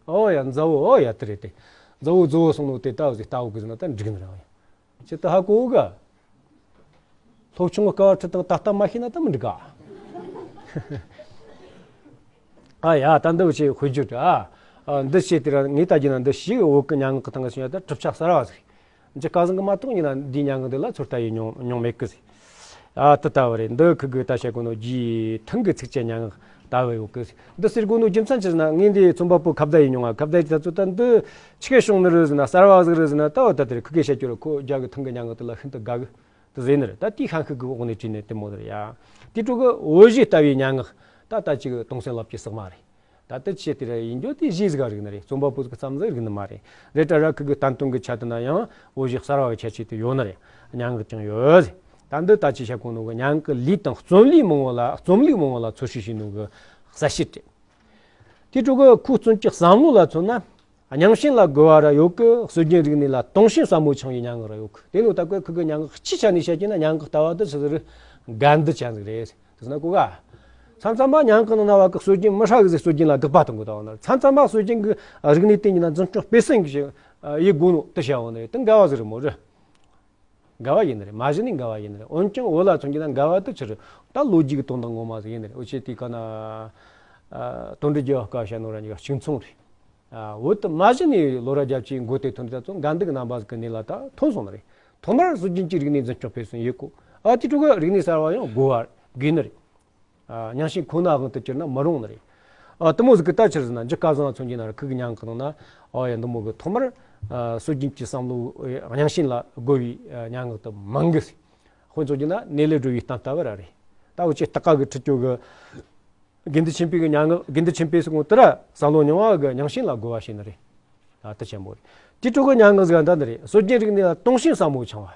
ཨོ་ཡ་མཛའ་བོ། ཨོ་ཡ་དེ་རེད་དེ། མཛའ་བོ་མཛའ་བོ་སོང་ནོ་དེ་ལྟ་བུ་ཟིག་ལྟ་གོ་གི་ཟེར་ན་ད་འགྲིག་ནི་རེད། ཨོ་ཡ། ཅི་ལྟ་ཧ་གོ་ག། སློབ་ཆུང་གི་སྐབས་ཁྲིད་དང་ད་ལྟ་མ་ཤེས་ན་ད་མི་འགྲིག་ག། ཨ་ཡ་ད་འདི་བྱས་དཔེ་བརྗོད་དྲ། ཨ་འདི་བྱས་དེ་ར་ངས་ལྟ་རྒྱུ་ན་འདི་ཞིག་བོད་ཀྱི་སྙན་ངག་གི་སྟེང་གི་སོང་ཡ་ད་གྲུབ་ཆ་གསར་བ་ཟིག། འཇི་སྐལ་བཟང་གི་མ་གཏོགས་ཡིན་ན་འདིའི་སྙན་ངག་འདི་ལ་ཚོད་ལྟ་ཡེ་མྱོང་མྱོང་མེད་གི་ཟིག། ཨ་དེ་ལྟ་བུ་རེད། འདི་ཁུ་གི་ད་བཤད་གོ་ནོ་རྒྱུའི་ཐང་གི་ཚིགས་བཅད་སྙན་ངག་ལྟ་བུ་ཡོད་གི་ཟིག། འདི་ཟེར་གོ་ནོ་རྒྱུ་མཚན་ཅི་ཟེར་ན་ངས་འདི་རྩོམ་པ་པོ་ཁ་བརྡ་ཡེ་མྱོང་ང་། ཁ་བརྡ་ཡེ་ད་ཚོད་ད་འདི་ཆི་གེ་བྱུང་ནི་རེད་ཟེར་ན་གསར་བ་ཟིག་རེད་ཟེར་ན་ད་འོ་ད་དེ་རེད། ཁུ་གེ་བཤད་རྒྱུ་རེད། ཁོ་རྒྱ་གི་ཐང་གི་སྙན་ངག་དེ་ལ་ཤིན་ཏུ་དགའ་གི། དེ་ཟེར་ནི་རེད། ད་དེའི་ཤན་ཤུགས་ཀྱི་འོག་ནས་བྲིས་ནས་དེ་མོ་རེད་ཡ། དེ་དྲུག་གི་འོ་བཞི་ལྟ་བུའི་སྙན་ངག་ད་ལྟ་ཅིག་དུང་སེང་ལབ་ཀྱི་ཟེགས་མ་རེད། ད་ལྟ་ཆེ་དེ་ར་ཡིན་རྒྱུ་དེ་གཞས་ཟིག་རིག་ནི་རེད། རྩོམ་པ་པོ་ཟིག་བརྩམས་ཟིག་རིག་ནི་མ་རེད། རེད་དྲ་ར་ཁུ་གི་བསྟན་དོན་གྱི་ཆ་དེ་ན་ཡང་འོ་བཞི་གསར་བ་གི་ཁྱད་ཆོས་དེ་ཡོད་ནི་རེད། སྙན་ངག་ཀྱང་ཡོད་ཟེར། ད་འདི་ད་ཅི་བཤད་གོ་ནོ་གི་སྙན་ངག་གི་ལུས་དང་རྩོམ་ལུས་མང་བོ་ལ་རྩོམ་ལུས་མང་བོ་ལ་འཚོལ་ཞིབ་བྱས་ནོ་གི་གསལ་བཤད་རེད། དེ་དྲུག་གི་ཁོའི་རྩོམ་གྱི་བསམ་བློ་ལ་མཚོན་ན། རྙིང་ཞེན་ལ་རྒོལ་བ་ར་ཡོད་གི། སྲོལ་རྒྱུན་རིག་གནས་ལ་དུང་ཞེན་ཟབ་མོ་འཆང་བའི་སྙན་ངག་ར་ཡོད་གི། དེ་ནོ་ད་ཁོས་ཁུ་གི་སྙན་ངག་སྤྱིའི་ཆ་ནས་བཤད་རྒྱུ་ན་སྙན་ངག་ལྟ་བ་དེ་ཆི་ཟིག་རེད། འགལ་འདུ་ཅན་ཟིག་རེད། དེ་ན་གོ་ག། མཚམས་མཚམས་མ་སྙན་ངག་ནང་ན་བ་གི་སྲོལ་རྒྱུན་མི་ཧྲ་གི་ཟིག་སྲོལ་རྒྱུན་ལ་དགག་པ་གཏོང་གི་ད་བ་ན། མཚམས་མཚམས་མ་སྲོལ་རྒྱུན་གི་རིག་གནས་དེ་ཉིད་ན་འཛིན་སྐྱོང་སྤེལ་གསུམ་གི་ཞིག་ཡེ་དགོས་ནོ་དེ་བཤད་བ་ནི་རེད། དེ་འགལ་བ་ཟིག་རེད་མོ་རེད། འགལ་བ་ཡིན་ནི་རེད། མ་གཞི་ནས་འགལ་བ་ཡིན་ནི་རེད། འོན་ཀྱང་བོད་ལ་མཚོན་རྒྱུ་ན་འགལ་བ་དེ་ཆི་རེད། ད་ལོ་རྒྱུས་ཀྱི་དོན་དག་ངོ་མ་ཟིག་ཡིན་ནི་རེད། འུ་ཆོས་དེའི་ཁ་ན་ཨ་དོན་འགྲུབ་རྒྱལ་བ་སྐབས་བཤད་ནོ་ར་གཉིས་ཀ་གཅིག་མཚུངས་རེད། ཨ་བོད་དུ་མ་གཞི་ནས་ལོ་ར་བརྒྱད་ཅུའི་འགོ་དེ་ཐོན་དུས་ད་ཚོ་འགལ་འདུ་གི་རྣམ་པ་ཟིག་གི་གནས་ལ་ད་ཐོན་སོང་ནི་རེད། ཐོག་མར་སྲོལ་རྒྱུན་གྱི་རིག་གནས་འཛིན་སྐྱོང་སྤེལ་གསུམ་ཡེ་དགོས། ཨ་དེ་དྲུག་གི་རིག་གནས་གསར་བ་ཡང་དགོས་པ་དགོས་ནི་རེད། ཨ་རྙིང་ཞེན་ཁོ་ན་དབང་དུ་གྱུར་ན་མི་རུང་ནི་རེད། ཨ་དེ་མོ་ཟིག་གི་ད་ཆི་རེད་ཟེར་ན་འཇི་སྐལ་བཟང་མཚོན་རྒྱུ་ན་ར་ཁུ་གི་སྙན་ངག་ནང་ན་ཨ་ཡ་འདི་མོ་གི་ཐོག་མར་ཨ་སྲོལ་རྒྱུན་གྱི་བསམ་བློ་རྙིང་ཞེན་ལ་རྒོལ་བའི་ཨ་སྙན་ངག་དེ་མང་གི་ཟིག། དཔེ་མཚོན་རྒྱུ་ན་ནེ་ལེ་སྒྲོལ་བའི་གཏམ་ལྟ་བུ་ར་རེད། ད་འུ་ཆོས་སྟག་ཀ་གི་ཁྲིད་སྐྱོ་གི་དགེ་འདུན་ཆོས་འཕེལ་གི་སྙན་ངག། དགེ་འདུན་ཆོས་འཕེལ་ཟེར་གོ་དེ་ར་བསམ་བློ་རྙིང་བ་གི་རྙིང་ཞེན་ལ་རྒོལ་བ་བྱེད་ནི་རེད། ཨ་དེ་ཆེན་པོ་རེད། དེ་དྲུག་གི་སྙན་ངག་ཟིག་འདི་འདི་རེད། སྲོལ་རྒྱུན་རིག་གནས་ལ་དུང་ཞེན་ཟབ་མོ་འཆང་བ།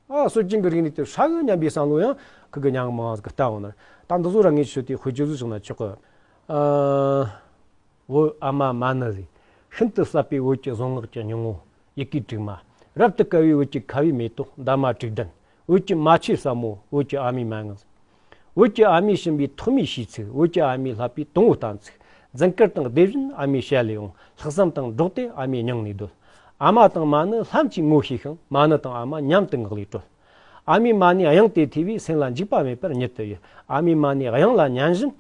ཨ་སྲོལ་རྒྱུན་གྱི་རིག་གནས་དེ་ཧྲ་གི་སྙམ་པའི་བསམ་བློ་ཡང་ཁུ་གི་སྙན་ངག་མང་བ་ཟིག་གི་ལྟ་འོང་ནི། ད་འདི་ཚོ་ར་ངས་ཆུ་དེ་དཔེ་བརྗོད་ཟིག་བྱུང་ན་ཆོག་གི། ཨ་བོད་ཨ་མ་མ་ཎི་ཟེར། ཤིན་ཏུ་ཟབ་པའི་བོད་ཀྱི་གཟུངས་སྔགས་ཀྱི་སྙིང་པོ། ཡི་གེ་དྲུག་མ། རབ་ཏུ་དཀར་བའི་བོད་ཀྱི་ཁ་བའི་མེ་ཏོག་འདབ་མ་དྲུག་ལྡན། བོད་ཀྱི་མ་ཆོས་ཟབ་མོ། བོད་ཀྱི་ཨ་མའི་མན་ངག། བོད་ཀྱི་ཨ་མའི་བྱིན་པའི་ཐོག་མའི་ཤེས་ཚིག། བོད་ཀྱི་ཨ་མའི་བསླབ་པའི་དང་པོའི་གཏམ་ཚིག། རྫུན་དཀར་དང་སྡེ་བཞིན་ཨ་མའི་ཞལ་ལས་འོང་། ལྷག་བསམ་དང་འགྲོགས་ཏེ་ཨ་མའི་སྙིང་ནས་བརྡོལ། ཨ་མ་དང་མ་ཎི་ལྷན་ཅིག་ངོ་ཤེས་ཤིང་། མ་ཎི་དང་ཨ་མ་མཉམ་དུ་ངག་ལས་གྲོལ། ཨ་མའི་མ་ཎི་དབྱངས་དེ་ཐོས་པས། སེམས་ལ་འཇིགས་པ་མེད་པར་ཉིད་དུ་ཡོད། ཨ་མའི་མ་ཎིའི་དབྱངས་ལ་ཉན་བཞིན།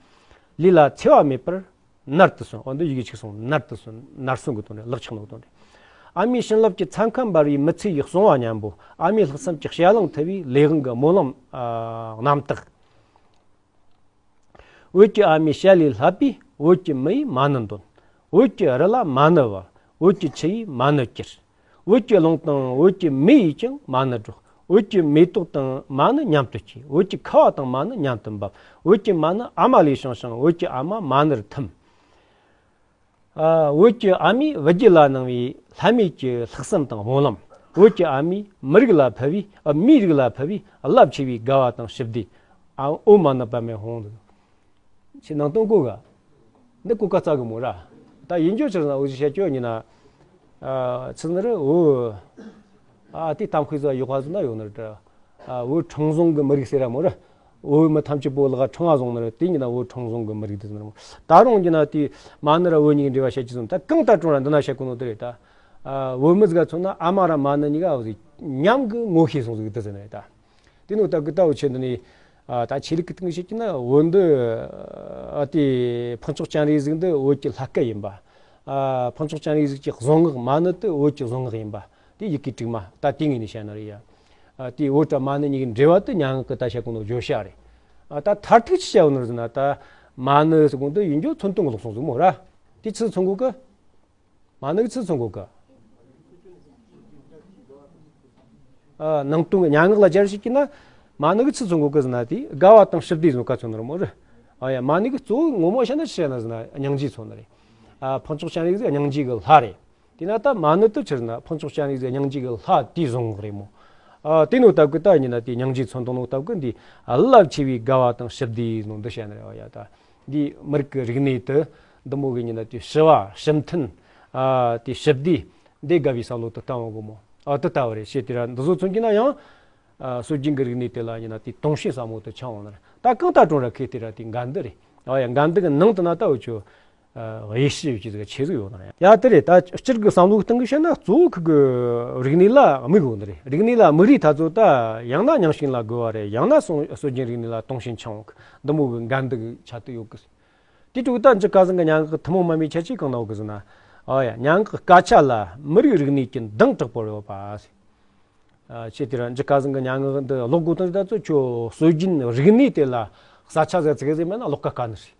ལུས་ལ་འཚེ་བ་མེད་པར་ནར་དུ་སོན། འོ་འདི་ཡི་གེ་གཅིག་སོང་། ནར་དུ་སོན། ནར་སོན་གྱི་དོན་རེད། ལག་ཆགས་ནོ་གི་དོན་རེད། ཨ་མའི་བྱིན་རླབས་ཀྱི་ཚན་ཁ་འབར་བའི་མི་ཚེ་ཡི་གསང་བ་སྙན་པོ། ཨ་མའི་ལྷག་བསམ་གྱི་དཔྱད་གླེང་ཐུབ་པའི་ལས་དབང་གི་སྨོན་ལམ་ཨ་རྣམ་དག། བོད་ཀྱི་ཨ་མའི་ཞལ་ལས་བསླབས་པའི་བོད་ཀྱི་མི་ཡིས་མ་ཎི་འདོན། བོད་ཀྱི་རི་ལ་མ་ཎི་བབས། བོད་ཀྱི་ཆུ་ཡིས་མ་ཎི་གྱེར། བོད་ཀྱི་རླུང་དང་བོད་ཀྱི་མེ་ཡིས་ཀྱང་མ་ཎི་སྒྲོག། བོད་ཀྱི་མེ་ཏོག་དང་མ་ཎི་མཉམ་དུ་སྐྱེས། བོད་ཀྱི་ཁ་བ་དང་མ་ཎི་མཉམ་དུ་འབབ། བོད་ཀྱི་མ་ཎི་ཨ་མ་ལས་བྱུང་ཞིང་། བོད་ཀྱི་ཨ་མ་མ་ཎིར་ཐིམ། ཨ་བོད་ཀྱི་ཨ་མས་བུ་རྒྱུད་ལ་གནང་བའི་ལྷད་མེད་ཀྱི་ལྷག་བསམ་དང་སྨོན་ལམ། བོད་ཀྱི་ཨ་མས་མི་རིགས་ལ་ཕུལ་བའི། ཨ་མིའི་རིགས་ལ་ཕུལ་བའི་རླབས་ཆེ་བའི་དགའ་བ་དང་ཞི་བདེ། ཨ་ཨོཾ་མ་ཎི་པདྨེ་ཧཱུྃ། ཁྱེད་ནང་དོན་གོ་ག། འདི་གོ་ག་ཙག་གི་མོ་ར། ད་ཡིན་རྒྱུ་ཆི་ཟེར་ན་འུ་ཅག་བཤད་རྒྱུ་ཡིན་ན། ཨ་ཚིག་ནི་རེད། འོ། ཨ་དེ་གཏམ་དཔེ་ཚོ་ཡག་པ་ཚོ་ན་ཡོད་ནི་རེད། ཨ་བོད་ཁྲིམས་བཟུང་གི་མི་རིགས་ཟེར་ར་མོ་ར། བོད་མི་ཐམས་ཅད་པོ་ལག་ཁྲིམས་བཟུང་ནི་རེད། དེ་ཡིན་ན་བོད་ཁྲིམས་བཟུང་གི་མི་རིགས་དེ་ཟེར་ནི་རེད་མོ། ད་རུང་ཡིན་ན་དེ་མ་ཎི་ར་བོད་གཉིས་ཀྱི་འབྲེལ་བ་བཤད་རྒྱུ་ཚོ་ད་གང་ལྟར་དྲང་ར་འདི་ན་བཤད་གོ་ནོ་དེ་རེད་ད། ཨ་བོད་མི་ཟིག་ག་མཚོན་ན་ཨ་མ་ར་མ་ཎི་གཉིས་ཀ་འོ་ཟིག་མཉམ་གི་ངོ་ཤེས་སོང་ཟིག་དེ་ཟེར་ནི་རེད་ད། དེ་ནོ་ད་གི་ད་འུ་ཆོས་འདི་ནས་ཨ་ད་ཆོས་ལུགས་ཀྱི་སྟེང་བཤད་ཀྱི་ན་བོད་འདི་ཨ་དེ་ཕུན་ཚོགས་སྤྱན་རས་གཟིགས་འདི་བོད་ཀྱི་ལྷ་སྐལ་ཡིན་པ། ཨ་ཕུན་ཚོགས་སྤྱན་རས་གཟིགས་ཀྱི་གཟུངས་སྔགས་མ་ཎི་དེ་བོད་ཀྱི་གཟུངས་སྔགས་ཡིན་པ། དེ་ཡི་གེ་དྲུག་མ་ད་དེ་ངོས་ནས་བཤད་ན་རེད་ཡ། ཨ་དེ་བོད་དང་མ་ཎི་གཉིས་ཀྱི་འབྲེལ་བ་དེ་སྙན་ངག་གི་ད་བཤད་གོ་ནོ་བརྗོད་བྱ་རེད། ཨ་ད་མཐར་ཐུག་ཅི་བྱ་བ་ནོ་ཟེར་ན་ད་མ་ཎི་ཟེར་གོ་འདི་ཡིན་རྒྱུ་མཚོན་དོན་གི་ལོག་སོང་ཟིག་མོ་ར། དེ་ཆི་མཚོན་གོ་གི། མ་ཎི་གི་ཆི་མཚོན་གོ་གི། ཨ་ནང་དོན་གི་སྙན་ངག་ལ་སྦྱར་ཞིག་གི་ན། མ་ཎི་གི་ཆི་མཚོན་གོ་གི་ཟེར་ན་དེ་དགའ་བ་དང་ཞི་བདེ་ཟེར་ནོ་ག་མཚོན་ནི་རེད་མོ་ར། ཨ་ཡ་མ་ཎི་གི་གཙོ་བོ་ངོ་མ་བཤད་ན་ཆི་བཤད་ན་ཟེར་ན་སྙིང་རྗེ་མཚོན་ནི་རེད། ཨ་ཕུན་ཚོགས་སྤྱན་རས་གཟིགས་སྙིང་རྗེ་གི་ལྷ་རེད། དེ་ན་ད་མ་ཎི་དེ་ཆི་ཟེར་ན་ཕུན་ཚོགས་སྤྱན་རས་གཟིགས་སྙིང་རྗེ་གི་ལྷ་དེའི་གཟུངས་སྔགས་རེད་མོ། ཨ། དེ་ནོ་སྟབས་ཀྱིས་ད་ཡིན་ན་དེ་སྙིང་རྗེ་མཚོན་དོན་ནོ་སྟབས་ཀྱིས་འདི་རླབས་ཆེ་བའི་དགའ་བ་དང་ཞི་བདེ་ནོ་འདི་བཤད་ནི་རེད་བ་ཡ། ད་འདི་མི་རིགས་ཀྱི་རིག་གནས་དེ་འདི་མོ་གི་ཡིན་ན་དེ་ཞི་བ་ཞི་མཐུན། ཨ། དེ་ཞི་བདེ་འདི་དགའ་བའི་བསམ་བློ་དེ་བཏང་བ་དགོས་མོ། ཨ། དེ་ལྟ་བུ་རེད། བྱས་དེ་ར་འདི་ཚོ་མཚོན་གྱི་ན་ཡང་། ཨ། སྲོལ་རྒྱུན་གྱི་རིག་གནས་དེ་ལ་ཡིན་ན་དེ་དུང་ཞེན་ཟབ་མོ་དེ་འཆང་འོང་ནི་རེད། ད་གང་ལྟར་ཀྲུང་ར་ཁེ་དེ་ར་དེ་འགལ་འདུ་རེད། ཨ་ཡ། འགལ་འདུ་གི་ནང་དུ་ན་ད་འུ་ཆོ། ཨ། དབྱེ་ཞིབ་བྱེད་ཟིག་ཆེ་ཟིག་ཡོད་ན་ཡ། ཡ། དེ་རེད། ད་སྤྱིར་གི་བསམ་བློའི་སྟེང་གི་བཤད་ན་གཙོ་བོ་ཁུ་གི་རིག་གནས་ལ་དམིགས་ཡོད་ནི་རེད། རིག་གནས་ལ་དམིགས་རིགས་ད་ཚོ་ད་ཡང་ན་རྙིང་ཞེན་ལ་རྒོལ་བ་རེད། ཡང་ན་སྲོལ་སྲོལ་རྒྱུན་རིག་གནས་ལ་དུང་ཞེན་འཆང་འོང་གི་འདི་མོ་གི་འགལ་འདུ་གི་ཆ་དེ་ཡོད་གི། དེ་དྲུག་ད་འཇི་ག་ཟིན་གི་མྱ་ངག་གི་ཐུན་མོང་མ་ཡིན་པའི་ཁྱད་ཆོས་གང་ན་ཡོད་གི་ཟེར་ན། ཨ་ཡ། མྱ་ངག་གི་སྐད་ཆ་ལ་མི་རིགས་རིག་གནས་ཀྱི་མདངས་དྲག་པོ་ཡོད་པ། ཨ། བྱས་དེ་ར་འཇི་ག་ཟིན་གི་མྱ་ངག་འདི་ཀློག་དགོས་དོན་ད་ཚོ་ཁྱོད་སྲོལ་རྒྱུན་རིག་གནས་དེ་ལ་ས་ཆ་ཟིག་ཙིག་ཟིག་མེད་ན་ཀློག་སྐབས་དཀའ་ནི་རེད།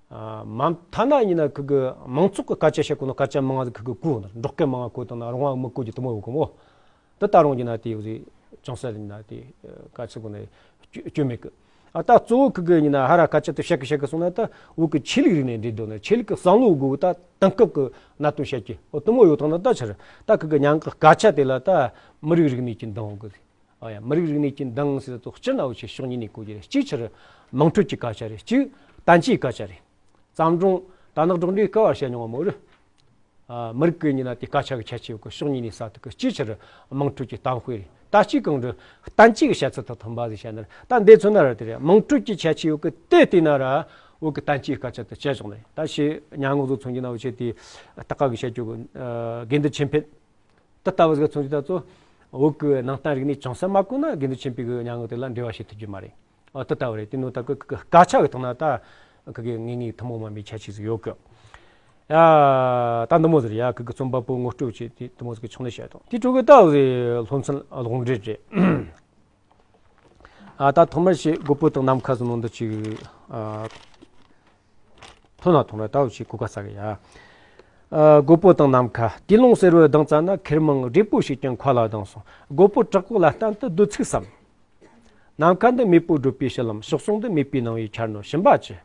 ཨ། མ་མཐའ་ན་ཡིན་ན་ཁུ་གི་མང་ཚོགས་ཀྱི་སྐད་ཆ་བཤད་གོ་ནོ་སྐད་ཆ་མང་ང་ཟིག་ཁུ་གི་གོ་ནི་འབྲོག་སྐད་མང་ང་གོ་དང་ན་རོང་བ་མི་གོ་རྒྱུ་དེ་མོ་ཡོད་གི་མོ། དེ་ད་རུང་ཡིན་ན་དེ་ཡོད་ཟིག་ཅུང་ཟད་ཡིན་ན་དེ་སྐད་ཆ་གོ་ནི་སྐྱོ་སྐྱོ་མེད་གི། ཨ། ད་གཙོ་བོ་ཁུ་གི་ཡིན་ན་ཧ་ར་སྐད་ཆ་དེ་བཤད་གི་བཤད་གི་སོང་ན་ད་བོད་གི་ཆོས་ལུགས་རིག་གནས་འདྲེས་འདུག་ནི། ཆོས་ལུགས་གི་བསམ་བློ་དགོས་གི། ད་དེང་སྐབས་གི་གནད་དོན་བཤད་ཀྱི་འོ་དེ་མོ་ཡོད་དང་ན་ད་ཆི་རེད། ད་ཁུ་གི་མྱ་ངག་གི་སྐད་ཆ་དེ་ལ་ད་མི་རིགས་རིག་གནས་ཀྱི་མདངས་ཡོད་གི་ཟིག། ཨ་ཡ། མི་རིགས་རིག་གནས་ཀྱི་མདངས་ཟེར་ད་ཚོ་སྤྱིར་ན་འུ་ཆོས་ཕྱོགས་གཉིས་ནས་གོ་རྒྱུ་རེད། གཅིག་ཆི་རེད། དམངས་ཁྲོད་ཀྱི་སྐད་ཆ་རེད། གཅིག་བསྟན་བཅོས་སྐད་ཆ་རེད། བརྩམས་སྒྲུང་དར་ནག་སྒྲོག་འགྲེལ་སྐབས་བ་བཤད་མྱོང་བ་མོ་རེད། ཨ། མི་རིགས་ཀྱི་ཡིན་ན་དེ་སྐད་ཆ་གི་ཁྱད་ཆོས་ཡོད་གི། ཕྱོགས་གཉིས་ནས་ཟ་ཐུབ་གི། གཅིག་ཆི་རེད། དམངས་ཁྲོད་ཀྱི་གཏམ་དཔེ་རེད། ད་གཅིག་གང་རེད། བསྟན་བཅོས་ཀྱི་བཤད་ཚུལ་དང་མཐུན་པ་ཟིག་བཤད་ན་རེད། ད་འདི་མཚོན་ན་ར་དེ་རེད། དམངས་ཁྲོད་ཀྱི་ཁྱད་ཆོས་ཡོད་གི། དེ་བལྟས་ན་ར་བོད་གི་བསྟན་བཅོས་སྐད་ཆ་དེ་བྱས་བྱུང་ནི་རེད། ད་ཕྱི་མྱ་ངག་ཚོ་མཚོན་གྱི་ན་འུ་ཆོས་དེ་ལྟ་ག་གི་བཤད་རྒྱུ་གི། ཨ། དགེ་འདུན་ཆོས་འཕེལ། དེ་ལྟ་བུ་ཟིག་མཚོན་གྱི་ད་ཚོ་བོད་ཀྱི་ནང་བསྟན་རིག་གནས་ཅུང་ཟད་མ་གོ་ན་དགེ་འདུན་ཆོས་འཕེལ་གྱི་མྱ་ངག་དེ་ལ་འགྲེལ་བ་བྱེད་ཐུབ་རྒྱུ་མ་རེད། ཨ། དེ་ལྟ་བུ་རེད། དེ་ནོ་ད་ཀུ་ཀུ་སྐད་ཆ་གི་སྟེང་ན་ད་ཀུ་གི་ངེས་ངེས་ཐུན་མོང་མ་མའི་ཁྱད་ཆོས་ཟིག་ཡོད་གི། ཡ། ད་འདི་མོ་ཟིག་རེད་ཡ། ཀུ་གི་རྩོམ་པ་པོ་ངོ་སྤྲོད་བྱས་དེ་འདི་མོ་ཟིག་གི་ཕྱོགས་ནས་བཤད་དང་། དེ་དྲུག་གི་ད་འུ་ཟིག་སློབ་ཚན་ཀློག་འགྲེལ་རེད། ཨ། ད་ཐོག་མར་ཞིག་རྒོད་པོ་དང་ནམ་མཁའ་ཟེར་ནོ་འདི་ཅིག། ཨ། ཐོན་ན་ཐོན་ར་ད་འུ་ཆོས་གོ་སྐབས་བཙལ་གི་ཡ། ཨ། རྒོད་པོ་དང་ནམ་མཁའ། དུས་ལོང་ཟེར་བའི་གདངས་བཙལ་ན། ཁེར་མང་བགྲེས་པོ་ཞིག་ཀྱང་མཁའ་ལ་ལྡིང་སོང་། རྒོད་པོ་བྲག་ཁོག་ལ་བསྟན་དུ་སྡོད་ཚུགས་སམ། ནམ་མཁའ་འདི་མེས་པོ་བགྲོད་པའི་ཕྱི་ལམ། ཕྱོགས་སོང་འདི་མེད་པའི་ནང་བའི་འཁྱར་ནོ་ཞུམ་པ་ཅི།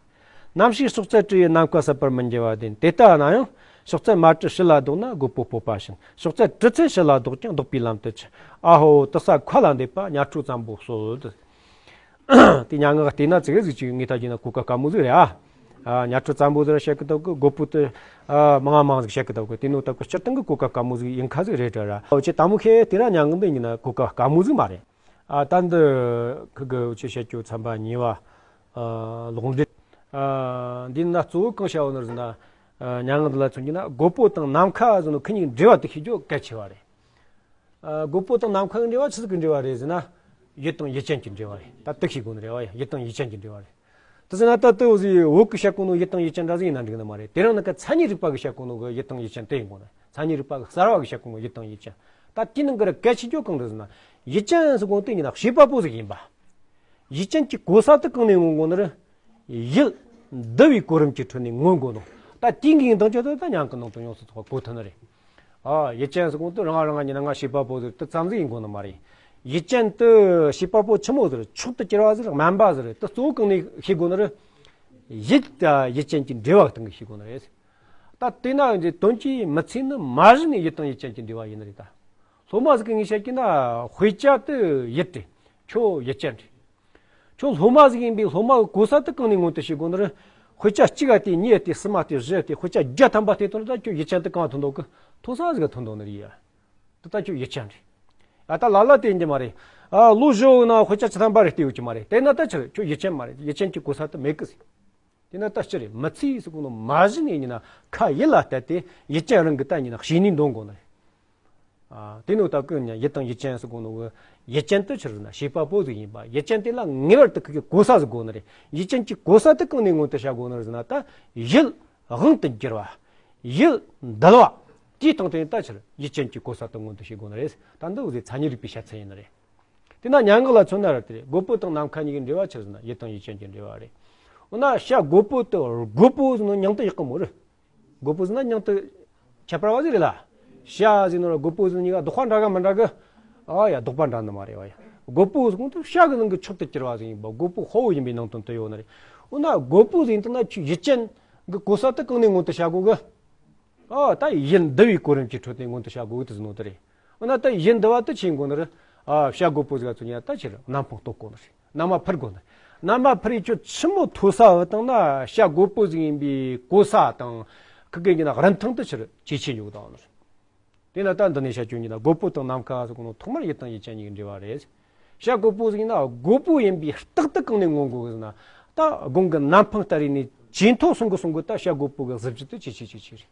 ནམ་ཞིག་སྲོག་རྩ་བྲི་ཡི་ནམ་མཁའ་ཟད་པར་མི་འགྱུར་བ་བདེན། དེ་ལྟ་ན་ཡང་སྲོག་རྩ་མ་བྲི་ཕྱི་ལ་ལྡོག་ན། རྒོད་པོ་སྤོབས་པ་ཞན། སྲོག་རྩ་བྲི་ཚེ་ཕྱི་ལ་ལྡོག་ཀྱང་ལྡོག་པའི་ལམ་དུ་ཆུད། ཨ་ཧོ་དུ་ས་མཁའ་ལ་འདེབས་པ། ཉ་ཁྲོ་བཙན་པོ་གསོལ་དུ། དེ་མྱ་ངག་བལྟས་ན་ཙི་གེ་ཟིག་ཅིག་ངས་ད་བྱས་ན་གོ་སྐབས་དཀའ་མོ་ཟིག་རེད་ཨ། ཨ། ཉ་ཁྲོ་བཙན་པོ་ཟིག་ར་བཤད་གི་འདུག་གི། རྒོད་པོ་དེ། ཨ། མང་ང་མང་ཟིག་བཤད་གི་འདུག་གི། དེ་ནོ་ད་གི་སྤྱིར་བཏང་གི་གོ་སྐབས་དཀའ་མོ་ཟིག་ཡིན་ཁ་ཟིག་རེད་དྲ་ར། འུ་ཆོས་དལ་མོ་བྱས་དེ་ར་མྱ་ངག་འདི་ཡིན་ན་གོ་སྐབས་དཀའ་མོ་ཟིག་མ་རེད། ཨ། ད་འདི་ཁུ་གི་འུ་ཆོས་བཤད་རྒྱུ་ཚན་པ་གཉིས་པ། ཨ། ལོག་འགྲེལ། ཨ། འདི་ན་གཙོ་བོ་གང་བཤད་ཡོད་ནི་ཟེར་ན། ཨ། མྱ་ངག་འདི་ལ་མཚོན་རྒྱུ་ན་རྒོད་པོ་དང་ནམ་མཁའ་ཟེར་ནོ་ཁུ་གཉིས་འབྲེལ་བ་དེ་ཤེས་རྒྱུ་གལ་ཆེ་བ་རེད། ཨ། རྒོད་པོ་དང་ནམ་མཁའ་གི་འབྲེལ་བ་ཆི་ཟིག་གི་འབྲེལ་བ་རེད་ཟེར་ན། ཡུལ་དང་ཡུལ་ཅན་གྱི་འབྲེལ་བ་རེད། ད་དེ་ཤེས་དགོས་ནི་རེད་བ་ཡ། ཡུལ་དང་ཡུལ་ཅན་གྱི་འབྲེལ་བ་རེད། དེ་ཟེར་ན་ད་དེ་འུ་ཟིག་བོད་གི་བཤད་གོ་ནོ་ཡུལ་དང་ཡུལ་ཅན་འདྲ་ཟིག་ཡིན་ན་འགྲིག་ནི་མ་རེད། དེ་རིང་ནི་ཀ་མཚན་ཉིད་རིག་པ་གི་བཤད་གོ་ནོ་གི་ཡུལ་དང་ཡུལ་ཅན་དེ་ཡིན་དགོས་ནི། མཚན་ཉིད་རིག་པ་གི་གསར་བ་གི་བཤད་གོ་ནོ་ཡུལ་དང་ཡུལ་ཅན། ད་དེའི་ནང་གི་ར་གལ་ཆེ་རྒྱུ་གང་རེད་ཟེར་ན། ཡུལ་ཅན་ཟེར་གོ་ནོ་དེ་ཡིན་ན་བྱེད་པ་པོ་ཟིག་ཡིན་པ། ཡུལ་ཅན་གྱི་གོ་ས་དེ་གང་ནས་མངོན་གོ་ནི་རེད། ཡུལ་འདུ་བའི་གོ་རིམ་གྱི་ཁྲོད་ནས་མངོན་གོ་ནོ། ད་དེའི་གི་འདང་ཆ་དེ་ད་མྱ་ངག་གི་ནང་དུ་ཡོངས་སུ་རྫོགས་པ་གོ་ཐུབ་ནི་རེད། ཨ། ཡུལ་ཅན་ཟེར་གོ་ནོ་དེ་རང་རང་ཉིད་ན་ང་བྱེད་པ་པོ་ཟིག་དེ་ཙམ་ཟིག་ཡིན་དགོས་ནི་མ་རེད། ཡུལ་ཅན་དེ་བྱེད་པ་པོ་ཆི་མོ་ཟིག་རེད། མཆོག་ཏུ་གྱུར་བ་ཟིག་རེད། སྨན་པ་ཟིག་རེད། དེ་གཙོ་བོ་གང་ནས་ཤེས་དགོས་ནི་རེད། ཡུལ་དང་ཡུལ་ཅན་གྱི་འབྲེལ་བ་སྟེང་གི་ཤེས་དགོས་ནི་རེད། ད་དེ་ན་འདི་དོན་གྱིས་མི་ཚེ་ནི་མ་གཞི་ནས་ཡུལ་དང་ཡུལ་ཅན་གྱི་འབྲེལ་བ་ཡིན་ནི་རེད་ད། སློབ་མ་ཟིག་གིས་ངས་བཤད་ཀྱི་ན་དཔེ་ཆ་དེ་ཡུལ་རེད། ཁྱོད་ཡུལ་ཅན་རེད། ཁྱོད་སློབ་མ་ཟིག་ཡིན་པས་སློབ་མ་གི་གོ་ས་དེ་གང་ནས་མངོན་དུ་བྱེད་དགོས་ནི་རེད། དཔེ་ཆ་གཅིག་ག་བལྟས། གཉིས་བལྟས། གསུམ་བལྟས། བཞི་བལྟས། དཔེ་ཆ་བརྒྱ་ཐམ་པ་བལྟས་དོན་ད་ཁྱོད་ཡུལ་ཅན་དེ་གང་ཐོན་འདུག་གི། ཐོན་ས་ཟིག་ག་ཐོན་འདུག་ནི་རེད་ཡ། དེ་ད་ཁྱོད་ཡུལ་ཅན་རེད། ཨ། ད་ལ་ལ་དེ་ཡིན་གྱི་མ་རེད། ཨ། ལོ་བཞི་བོ་ན་དཔེ་ཆ་བཅུ་ཐམ་པ་རེ་བལྟས་ཡོད་ཀྱི་མ་རེད། དེ་ན་ད་ཆི་རེད། ཁྱོད་ཡུལ་ཅན་མ་རེད། ཡུལ་ཅན་གྱི་གོ་ས་དེ་མེད་གི་ཟེར། དེ་ན་ད་ཅི་རེད། མི་ཚེ་ཟེར་གོ་ནོ་མ་གཞི་ནས་ཡིན་ན་ཁ་ཡིད་ལ་གཏད་དེ་ཡུལ་ཅན་རང་གི་ད་ཡིན་ན་བྱས་ནས་འདོན་དགོས་ནི་རེད། ཨ། དེ་ནོ་ད་ཀུན་ཡུལ་དང་ཡུལ་ཅན་ཟེར་གོ་ནོ་གི་ཡུལ་ཅན་དེ་ཆི་རེད་ན་བྱེད་པ་པོ་ཟིག་ཡིན་པ། ཡུལ་ཅན་དེ་ལ་ངེས་པར་དུ་ཁུ་གི་གོ་ས་ཟིག་དགོས་ནི་རེད། ཡུལ་ཅན་གྱི་གོ་ས་དེ་གང་ནས་མངོན་དུ་བྱ་དགོས་ནི་རེད་ཟེར་ན། ད་ཡུལ་དབང་དུ་འགྱུར་བ། ཡུལ་འདུལ་བ། དེའི་སྟེང་དུ་ད་ཆི་རེད། ཡུལ་ཅན་གྱི་གོ་ས་དེ་མངོན་དུ་བྱེད་དགོས་ནི་རེད། ད་འདི་འུ་ཟིག་མཚན་ཉིད་རིག་པའི་བཤད་ཚུལ་ཡིན་ནི་རེད། དེ་ན་མྱ་ངག་ལ་མཚོན་ན་ར་དེ་རེད། རྒོད་པོ་དང་ནམ་མཁའ་གཉིས་ཀྱི་འབྲེལ་བ་ཆི་རེད་ཟེར་ན་ཡུལ་དང་ཡུལ་ཅན་གྱི་འབྲེལ་བ་རེད། འོ་ན་བྱ་རྒོད་པོ་དེ་རྒོད་པོ་ཟེར་ནོ་མྱིང་དེ་ཡག་གི་མོ་རེད། རྒོད་པོ་ཟེར་ན་མྱིང་དེ་ཁྱད་པར་བ་ཟིག་རེད་ལ། བྱ་ཟེར་ནོ་ར་རྒོད་པོ་ཟེར་ནོ་གཉིས་ཀ་ལྡོག་པ་འདྲ་ག་མི་འདྲ་གི། ཨ་ཡ། ལྡོག་པ་འདྲ་ནི་མ་རེད་བ་ཡ། རྒོད་པོ་ཟེར་གོ་ནོ་དེ་བྱ་གི་ནང་གི་མཆོག་ཏུ་གྱུར་བ་ཟིག་ཡིན་པ། རྒོད་པོ་དཔའ་བོ་ཡིན་པའི་ནང་དོན་དེ་ཡོད་ནི་རེད། འོ་ན་རྒོད་པོ་ཟེར་ཡིན་དུས་ན་ཁྱོད་ཡུལ་ཅན་གྱི་གོ་ས་དེ་གང་ནས་མངོན་དུ་བྱ་དགོས་གི། ཨ། ད་ཡུལ་འདུལ་བའི་གོ་རིམ་གྱི་ཁྲོད་དེ་མངོན་དུ་བྱ་དགོས་གི་དེ་ཟེར་ནོ་དེ་རེད། འོ་ན་ད་ཡུལ་འདུལ་བ་དེ་ཆི་ཡིན་དགོས་ནི་རེད། ཨ་བྱ་རྒོད་པོ་ཟིག་ག་ཚོ་ཉ་ད་ཕྱིར་གནམ་འཕང་གཏོར་དགོས་ནི་རེད། གནམ་མ་འཕུར་དགོས་ནི། གནམ་མ་འཕུར་ཡི་ཁྱོད་ཆི་མོ་མཐོ་ས་བུད་བཏང་ན་བྱ་རྒོད་པོ་ཟིག་ཡིན་པའི་གོ་ས་དང་ཁི་གེ་ཉི་ན་རིན་ཐང་དུ་ཕྱིར་ཇེ་ཆེ་འགྱོ་གི་དང་ནི་རེད། དེ་ན་ད་འདི་ནས་བཤད་རྒྱུ་ཡིན་ན་རྒོད་པོ་དང་ནམ་མཁའ་ཟེར་གོ་ནོ་ཐོག་མར་ཡུལ་དང་ཡུལ་ཅན་གཉིས་ཀྱི་འབྲེལ་བ་རེད། བྱ་རྒོད་པོ་ཟེར་ན་རྒོད་པོ་ཡིན་པའི་རྟགས་དེ་གང་ནས་མངོན་དགོས་ཟེར་ན། ད་དགུང་གི་གནམ་འཕང་ལྟར་ཡིན་ནས་ཇེ་མཐོ་སོང་གི་སོང་གི་ད་བྱ་རྒོད་པོ་གི་གཟི་བརྗིད་དེ་ཇེ་ཆེ་ཇེ་ཆེ་རེད།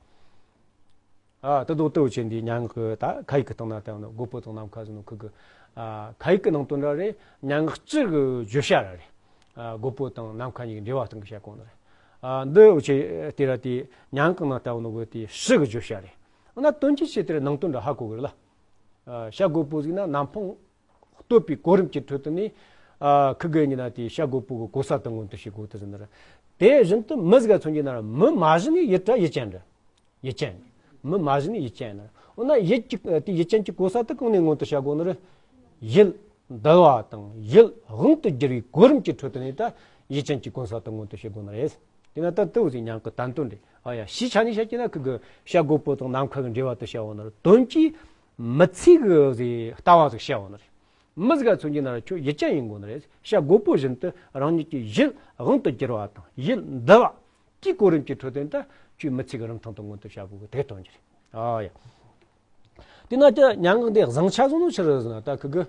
ཨ་ད་དོ་ལྟ་བུ་ཆེ་འདི་སྙན་ངག་གི་ད་ཁ་ཡིག་གི་སྟེང་ན་ད་ཡང་ན་རྒོད་པོ་དང་ནམ་མཁའ་ཟེར་ནོ་ཁུ་གི་ཨ་ཁ་ཡིག་གི་ནང་དོན་ར་རེད། སྙན་ངག་སྤྱི་གི་བརྗོད་བྱ་ར་རེད། ཨ་རྒོད་པོ་དང་ནམ་མཁའ་གཉིས་ཀྱི་འབྲེལ་བ་སྟེང་གི་བཤད་གོ་ནི་རེད། ཨ་འདི་འུ་ཆེ་དེ་ར་དེ་སྙན་ངག་ནང་ལྟ་བུ་ནོ་གི་དེ་ཕྱི་གི་བརྗོད་བྱ་རེད། འོ་ན་དོན་གྱི་ཆེད་དེར་ནང་དོན་འདྲ་ཧ་གོ་གི་རེད་ལ། ཨ་བྱ་རྒོད་པོ་ཟིག་ན་གནམ་འཕང་གཏོར་བའི་གོ་རིམ་གྱི་ཁྲོད་དུ་ནི། ཨ་ཁི་གེ་ཉི་ན་དེ་བྱ་རྒོད་པོ་གི་གོ་ས་དང་མངོན་དུ་བྱེད་དགོས་དུ་ཟིན་ནི་རེད། དེ་བཞིན་དུ་མི་ཟིག་ག་མཚོན་གྱི་ན་ར་མི་མ་གཞི་ནས་ཡུལ་ར་ཡུལ་ཅན་རེད། ཡུལ་ཅན། མི་མ་གཞི་ནས་ཡུལ་ཅན་ནི། འོ་ན་ཡུལ་གྱི་དེ་ཡུལ་ཅན་གྱི་གོ་ས་དེ་གང་ནས་མངོན་དུ་བྱ་དགོས་ནི་རེད། ཡུལ་འདུལ་བ་དང་ཡུལ་དབང་དུ་བསྒྱུར་བའི་གོ་རིམ་གྱི་ཁྲོད་དུ་ནས་ད་ཡུལ་ཅན་གྱི་གོ་ས་དེ་མངོན་དུ་བྱེད་དགོས་ནི་རེད། དེ་ན་ད་དེ་བོ་ཟིག་སྙན་ངག་གི་བསྟན་དོན་རེད། ཨ་ཡ་ཕྱིའི་ཆ་ནས་བཤད་ཀྱི་ན་ཁི་གི་བྱ་རྒོད་པོ་དང་ནམ་མཁའ་གི་འབྲེལ་བ་དེ་བཤད་འོང་ནི་རེད། དོན་གྱིས་མི་ཚེ་གི་ཟིག་ལྟ་བ་ཟིག་བཤད་འོང་ནི་རེད། མི་ཟིག་ག་མཚོན་གྱི་ན་ར་ཁྱོད་ཡུལ་ཅན་ཡིན་དགོས་ནི་རེད། བྱ་རྒོད་པོ་བཞིན་དུ་རང་ཉིད་ཀྱི་ཡུལ་དབང་དུ་བསྒྱུར་བ་དང་ཡུལ་འདུལ་བ། དེའི་གོ་རིམ་གྱི་ཁྲོད་དུ་ད་ཁྱོད་མི་ཚེ་གི་རིན་ཐང་དུ་མངོན་དུ་བྱ་དགོས་གི་དེ་སྟོན་གྱི་རེད། ཨ་ཡ། དེ་ན་ད་སྙན་ངག་འདི་བཟང་ཆ་བཟོ་ནོ་ཕྱིར་ཟེར་ན་ད་ཁི་གི་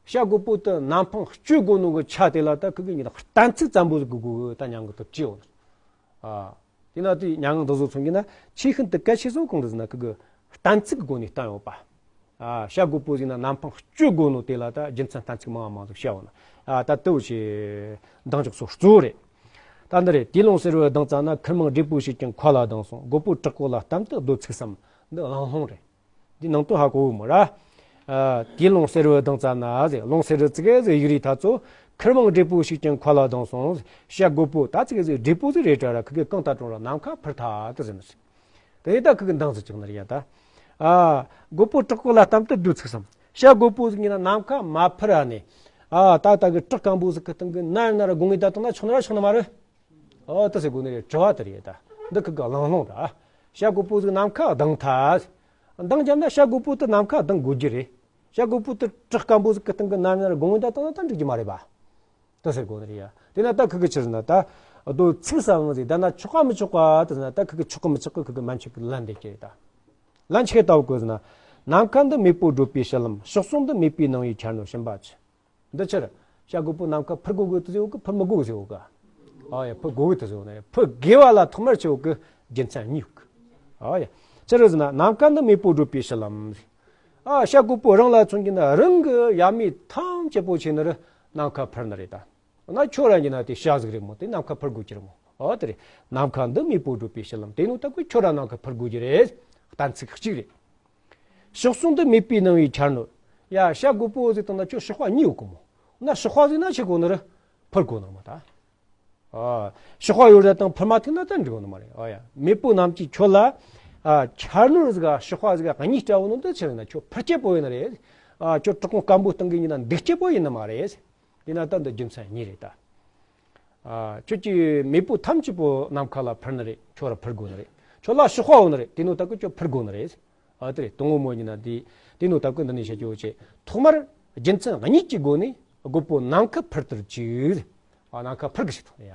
བྱ་རྒོད་པོ་དེ་གནམ་འཕང་གཅོད་དགོས་ནོ་གི་ཆ་དེ་ལ་ད་ཁི་གི་ཉི་ད་གཏན་ཚིགས་ཙམ་པོ་ཟིག་དགོས་གི་ད་སྙན་ངག་དེ་བྲིས་ཡོད། ཨ། དེ་ན་དེ་མྱ་ངན་འདི་བཟོ་མཚོན་གྱི་ན་ཆེས་ཤིན་ཏུ་གལ་ཆེ་ཟིག་གང་རེད་ཟེར་ན་ཁི་གི་གཏན་ཚིགས་སྒོ་ནས་བསྟན་ཡོད་པ། ཨ་བྱ་རྒོད་པོ་ཟིག་ན་གནམ་འཕང་གཅོད་དགོས་ནོ་དེ་ལ་ད་རྒྱུ་མཚན་གཏན་ཚིགས་མང་བ་མང་ཟིག་བཤད་འོང་ན། ཨ་ད་དེ་བོ་ཆེ་འདང་རྒྱག་སོ་གཙོ་བོ་རེད། ད་འདི་རེད། དེ་ལོང་ཟེར་བའི་གདངས་ཙམ་ན་ཁུར་མང་བགྲེས་པོ་ཞིག་ཀྱང་མཁའ་ལ་ལྡིང་སོང་། རྒོད་པོ་བྲག་གོ་ལ་གཏམ་དུ་རྡོ་ཚིག་བསམ། འདི་གླེང་སློང་རེད། འདི་ནང་དོན་ཧ་གོ་གི་མོ་ར། ཨ་དེ་ལོང་ཟེར་བའི་གདངས་ཙམ་ན་ཟེར། ལོང་ཟེར་བའི་ཙི་གེ་ཟེར་ཡིག་རིགས་ཐ་ཚོ། ཁུར་མང་བགྲེས་པོ་ཞིག་ཀྱང་མཁའ་ལ་ལྡིང་སོང་། བྱ་རྒོད་པོ་ད་ཙི་གེ་ཟེར་བགྲེས་པོ་ཟིག་རེད་དྲ་ར་ཁི་གེ་གང་ལྟར་གྲོང་ར་ནམ་མཁའ་འཕུར་ཐལ་དུ་ཟེར་ནི་ཟེར། དེ་ད་ཁི་གེ་འདང་ཟིག་ཅིག་ནི་རེད་ཡ་ད། ཨ་རྒོད་པོ་བྲག་གོ་ལ་གཏམ་དུ་རྡོ་ཚིག་བསམ། བྱ་རྒོད་པོ་ཟིག་ཡིན་ན་ནམ་མཁའ་མ་འཕུར་ར་ནས། ཨ་ད་ད་གི་བྲག་སྐམ་པོ་ཟིག་གི་སྟེང་གི་ནར་ནར་སྒོ་ངའི་ད་བཏང་ན་ཆོག་ནི་ར་ཆོག་ནི་མ་རེད། ཨོ་ད་ཟེར་དགོས་ནི་རེད། དྲི་བ་དེ་རེད་ད། འདི་ཁི་གེ་གླེང་སློང་ར། བྱ་རྒོད་པོ་ཟིག་ནམ་མཁའ་ལྡིང་ཐལ། འདང་བརྒྱབ་ན་བྱ་རྒོད་པོ་དེ་ནམ་མཁའ་ལྡིང་དགོས་རྒྱུ་རེད། བྱ་རྒོད་པོ་དེ་བྲག་སྐམ་པོ་ཟིག་གི་སྟེང་གི་ནར་ནར་སྒོ་ངའི་ད་བཏང་ན་ད་འགྲིག་རྒྱུ་མ་རེད་པ། ད་ཟེར་དགོས་ནི་རེད་ཡ། དེ་ན་ད་ཁི་གེ་ཆི་ཟེར་ན་ད། རྡོ་ཚིག་བསམ་ཟིག་ད་ན་ཆོག་ག་མི་ཆོག་ག་དེ་ཟེར་ན་ད་ཁི་གེ་ཆོག་གི་མི་ཆོག་གི་ཁི་གེ་མན་ཆད་གི་ལན་འདེབས་ཀྱི་རེད་ད། ལན་ཆི་ལྟ་བུ་གོ་ཟེར་ན། ནམ་མཁའ་འདི་མེས་པོ་བགྲོད་པའི་ཕྱི་ལམ། ཕྱོགས་སོང་འདི་མེས་པོའི་ནང་བའི་འཁྱར་ནོར་ཞིམ་པ་ཆུ། འདི་ཕྱིར། བྱ་རྒོད་པོ་ནམ་མཁའ་འཕུར་དགོས་དགོས་དུ་ཟེར་བ་གི་འཕུར་མི་དགོས་ཟེར་བ་གི། ཨ་ཡ་འཕུར་དགོས་དགོས་དུ་ཟེར་བ་ནི་འཕུར་དགོས་པ་ལ་ཐོག་མར་ཆེ་བ་གི་རྒྱུ་མཚན་གཉིས་གི། ཨ་ཡ། ཕྱིར་ཟེར་ན་ནམ་མཁའ་འདི་མེས་པོ་བགྲོད་པའི་ཕྱི་ལམ། ཨ་བྱ་རྒོད་པོ་རང་ལ་མཚོན་གྱི་ན་རང་གི་ཡབ་མེས་ཐམས་ཅད་པོ་ཆེ་ནི་རུ་ནམ་མཁའ་འཕུར་ནི་རེད་ད། ན་ཁྱོད་རང་གི་ན་དེ་བྱ་ཟིག་རེད་མོ་དེ་ནམ་མཁའ་འཕུར་དགོས་ཀྱི་རེད་མོ། ཨོ་དེ་རེད། ནམ་མཁའ་འདི་མེས་པོ་བགྲོད་པའི་ཕྱི་ལམ་དེ་ནོ་ད་ཁོས་ཁྱོད་རང་ནམ་མཁའ་འཕུར་དགོས་ཀྱི་རེད། གཏན་ཚིགས་གཅིག་རེད། ཕྱོགས་སོང་འདི་མེས་པོའི་ནང་བའི་འཁྱར་ནོར། ཡ་བྱ་རྒོད་པོ་ཟིག་དང་ན་ཁྱོད་གཤོག་པ་གཉིས་ཡོད་གི་མོ། ན་གཤོག་པ་ཟིག་ན་ཆི་དགོས་ནི་རུ་འཕུར་དགོས་ནི་མོ་ད། ཨ་གཤོག་པ་ཡོད་ར་དང་འཕུར་མ་ཐུབ་ན་ད་འགྲིག་གོ་ནི་མ་རེད། ཨ་ཡ་མེས་པོ་རྣམས་ཀྱིས་ཁྱོད་ལ། ཨ་འཁྱར་ནོར་ཟིག་ག་གཤོག་པ་ཟིག་ག་གཉིས་སྤྲད་འོང་ནོ་འདི་ཆི་རེད་ན་ཁྱོད་འཕུར་སྐྱེད་པོ་ཡིན་ནི་རེད། ཨ་ཁྱོད་བྲག་ཁུང་སྐམ་པོ་སྟེང་གི་ཡིན་ན་འདུག་སྐྱེད་པོ་ཡིན་ནི་མ་རེད། དེ་ན་ད་འདི་རྒྱུ་མཚན་གཉིས་རེད་ད། ཨ་ཁྱོད་ཀྱི་མེས་པོ་ཐམས་ཅད་པོ་ནམ་མཁའ་ལ་འཕུར་ནི་རེད། ཁྱོད་ར་འཕུར་དགོས་ནི་རེད། ཁྱོད་ལ་གཤོག་པ་ཡོད་ནི་རེད། དེ་ནོ་ད་ཀོ་ཁྱོད་འཕུར་དགོས་ནི་རེད། ཨ་དེ་རེད། དང་པོ་མོ་ཡིན་ན་དེ་དེ་ནོ་ད་ཀོ་འདི་ནས་བཤད་རྒྱུ་བོ་ཆེ། ཐོག་མར་རྒྱུ་མཚན་གཉིས་ཀྱི་སྒོ་ནས་རྒོད་པོ་ནམ་མཁའ་འཕུར་དུ་བཅུག་ཨ་ནམ་མཁའ་འཕུར་གི་ཞིག་དང་ཡ།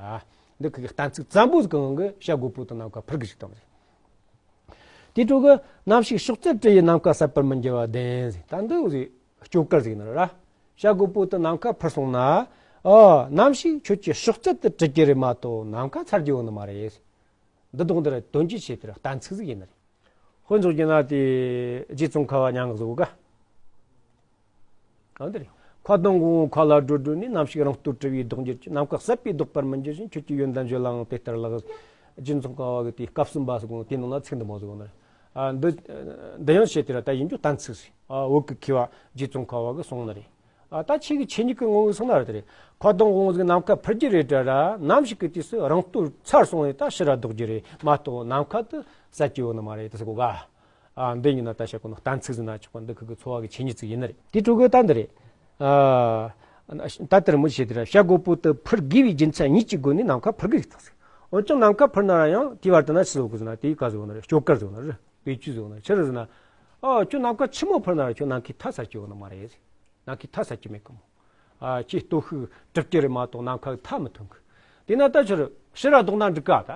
འདི་ཁི་གི་གཏན་ཚིགས་ཙམ་པོ་ཟིག་གང་གི་བྱ་རྒོད་པོ་དང་ནམ་མཁའ་འཕུར་གི་ཞིག་དང་རེད། དེ་འཕྲོ་གི་ནམ་ཞིག་གཤོག་རྩལ་བྲི་ཡི་ནམ་མཁའ་ཟད་པར་མི་འགྱུར་བ་བདེན་ཟེར། ད་འདི་འུ་ཟིག་སྐྱོ་གར་ཟིག་ཡིན་ནི་ར། བྱ་རྒོད་པོ་དེ་ནམ་མཁའ་འཕུར་སོང་ན། ཨ་ནམ་ཞིག་ཁྱོད་ཀྱི་གཤོག་རྩལ་དེ་བྲི་རྒྱུ་རེད་མ་གཏོགས་ནམ་མཁའ་ཚར་རྒྱུ་ཡོད་ནི་མ་རེད། འདི་དོག་འདི་ར་དོན་གྱི་ཆེད་དུ་གཏན་ཚིགས་ཟིག་ཡིན་ནི་རེད། དཔེ་འཇོག་རྒྱུ་ན་དེ་རྗེ་ཙོང་ཁ་བ་སྙན་ངག་བཟོ་ག་ཨ་འདི་རེད། མཁའ་ལྡིང་དབང་པོ་མཁའ་ལ་སྒྲོལ་སྒྲོལ་ནས། ནམ་ཞིག་རང་རྟོགས་གྲུབ་པའི་ལྡོག་འགྱུར་གྱིས། ནམ་མཁའ་ཟད་པའི་ལྡོག་པར་མི་འགྱུར་ཞིང་། ཁྱོད་ཀྱི་ཡོན་ཏན་བརྗོད་ལའང་དེ་ལྟར་ལགས། རྗེ་ཙོང་ཁ་བ་གི་དེའི་སྐབས་གསུམ་པ་ཟེར་གོ་ནོ་དེའི་ནང་ན་ཚིག་འདི་མོ་ཟེར་གོ་ནི་རེད། ཨ་འདི་འདི་ཡང་བཤད་དེ་ར་ད་ཡིན་རྒྱུ་གཏན་ཚིགས་ཟེར། ཨ་བོད་ཀྱི་མཁས་པ་རྗེ་ཙོང་ཁ་བ་གིས་གསུངས་ནི་རེད། ཨ་ད་ཁྱེད་ཀྱི་ཆོས་ཉིད་ཀྱི་ངོ་བོ་གསུངས་ན་ར་དེ་རེད། མཁའ་ལྡིང་དབང་པོ་ཟིག་ནམ་མཁའ་འཕུར་རྒྱུ་རེད་དྲ་ར། ནམ་ཞིག་གི་དུས་སུ་རང་རྟོགས་ཚར་སོང་བས་ད་ཕྱིར་ར་ལྡོག་རྒྱུ་རེད་མ་གཏོགས་ནམ་མཁའ་དེ་ཟད་རྒྱུ་ཡོད་ནི་མ་རེད་དེ་ཟེར་གོ་ག་ཨ་འདི་ཡིན་ན་ད་བཤད་གོ་ནོ་གཏན་ཚིགས་ཟེར་ན་ཆོག་པ། འདི་ཁི་གི་འཚོ་བ་གི་ཆོས་ཉིད་ཅིག་ཡིན་ནི་རེད། དེ་འཕྲོ་གི་ད་འདི་རེད། ཨ་ད་དེར་མོ་བྱེད་དེ་ར། བྱ་རྒོད་པོ་དེ་འཕུར་དགོས་པའི་རྒྱུ་མཚན་གཉིས་ཀྱི་སྒོ་ནས་ནམ་མཁའ་འཕུར་གི་ཡོད་ཐག་ཟེར། འོན་ཀྱང་ནམ་མཁའ་འཕུར་ན་ར་ཡང་དེའི་བར་དུ་ན་ཆི་ཟེར་གི་ཟེར་ན་དེའི་བཀའ་ཟེར་གོ་ནི་རེད། སྐྱོ་གར་ཟེར་གོ་ནི་རེད། བེད་སྤྱོད་ཟེར་གོ་ནི་རེད། ཆི་རེད་ཟེར་ན། ཨ་ཁྱོད་ནམ་མཁའ་ཆི་མོ་འཕུར་ན་ར་ཁྱོད་ནམ་མཁའི་མཐའ་ཟད་རྒྱུ་ཡོད་ནི་མ་རེད། ནམ་མཁའི་མཐའ་གསལ་གྱི་མེད་གི་མོ། ཨ། ཁྱེད་སྟོབས་ཤུགས་གྲུབ་ཀྱི་རེད་མ་གཏོགས་ནམ་མཁའི་མཐའ་མི་ཐོན་གི། དེས་ན་ད་ཕྱིར་ཕྱི་ར་ལྡོག་ན་འགྲིག་ག། ད་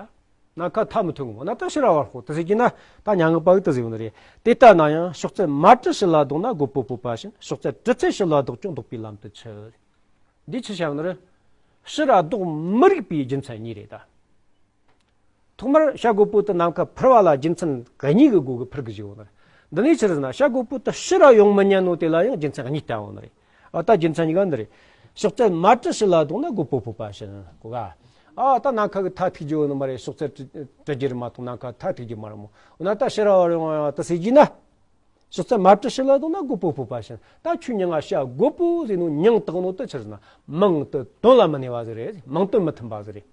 ནམ་མཁའི་མཐའ་མི་ཐོན་གི་མོ། ན་ད་ཕྱི་ར་བར་ཤོག་དེ་ཟེར་གྱི་ན། ད་སྙན་ངག་པ་གིས་དེ་ཟེར་ཡོད་ནི་རེད། དེ་ལྟ་ན་ཡང་ཕྱོགས་ཚད་མ་བྲལ་ཕྱི་ལ་ལྡོག་ན་རྒོད་པོ་སྤོབས་པ་བཞིན། ཕྱོགས་ཚད་གྲུབ་ཚད་ཕྱི་ལ་ལྡོག་ཀྱང་ལྡོག་པའི་ལམ་དུ་ཆུད། འདི་ཆི་བྱ་ཡོད་ནི་རེད། ཕྱི་ར་ལྡོག་མི་རིགས་པའི་རྒྱུ་མཚན་གཉིས་རེད་ད། ཐོག་མར་བྱ་རྒོད་པོ་དེ་ནམ་མཁའ་འཕུར་བ་ལ་རྒྱུ་མཚན་གཉིས་ཀྱི་སྒོ་གིས་འཕུར་གི་བཞག་ཡོད་ནི་རེད། འདི་ནས་ཕྱིར་ཟེར་ན་བྱ་རྒོད་པོ་དེ་ཕྱི་ར་ཡོང་མི་ཉན་ནོ་དེ་ལ་ཡང་རྒྱུ་མཚན་གཉིས་བསྟན་ཡོད་ནི་རེད། ཨ། ད་རྒྱུ་མཚན་གཉིས་ཀ་འདི་རེད། ཕྱོགས་ཚད་མ་བྲལ་ཕྱི་ལ་ལྡོག་ན་རྒོད་པོ་སྤོབས་པ་བཞིན་གོ་ག། ཨ། ད་ནམ་མཁའ་གི་མཐའ་ཐུག་རྒྱུ་ཡོད་ནི་མ་རེད། ཕྱོགས་ཚད་བྲལ་རྒྱུ་རེད་མ་གཏོགས་ནམ་མཁའ་མཐའ་ཐུག་རྒྱུ་མ་རེད་མོ། འོ་ན་ད་ཕྱི་ར་བར་ཡོང་ཡ་དེ་ཟེར་གྱི་ན། ཕྱོགས་ཚད་མ་བྲལ་ཕྱི་ལ་ལྡོག་ན་རྒོད་པོ་སྤོབས་པ་བཞིན། ད་ཁྱོད་མྱིང་ང་བྱ་རྒོད་པོ་ཟེར་ནོ་མྱིང་བཏགས་ནོ་དེ་ཕྱིར་ཟེར་ན་མིང་དེ་དོན་ལ་མི་གནས་པ་ཟིག་རེད། མིང་དོན་མི་མཐུན་པ་ཟིག་རེད།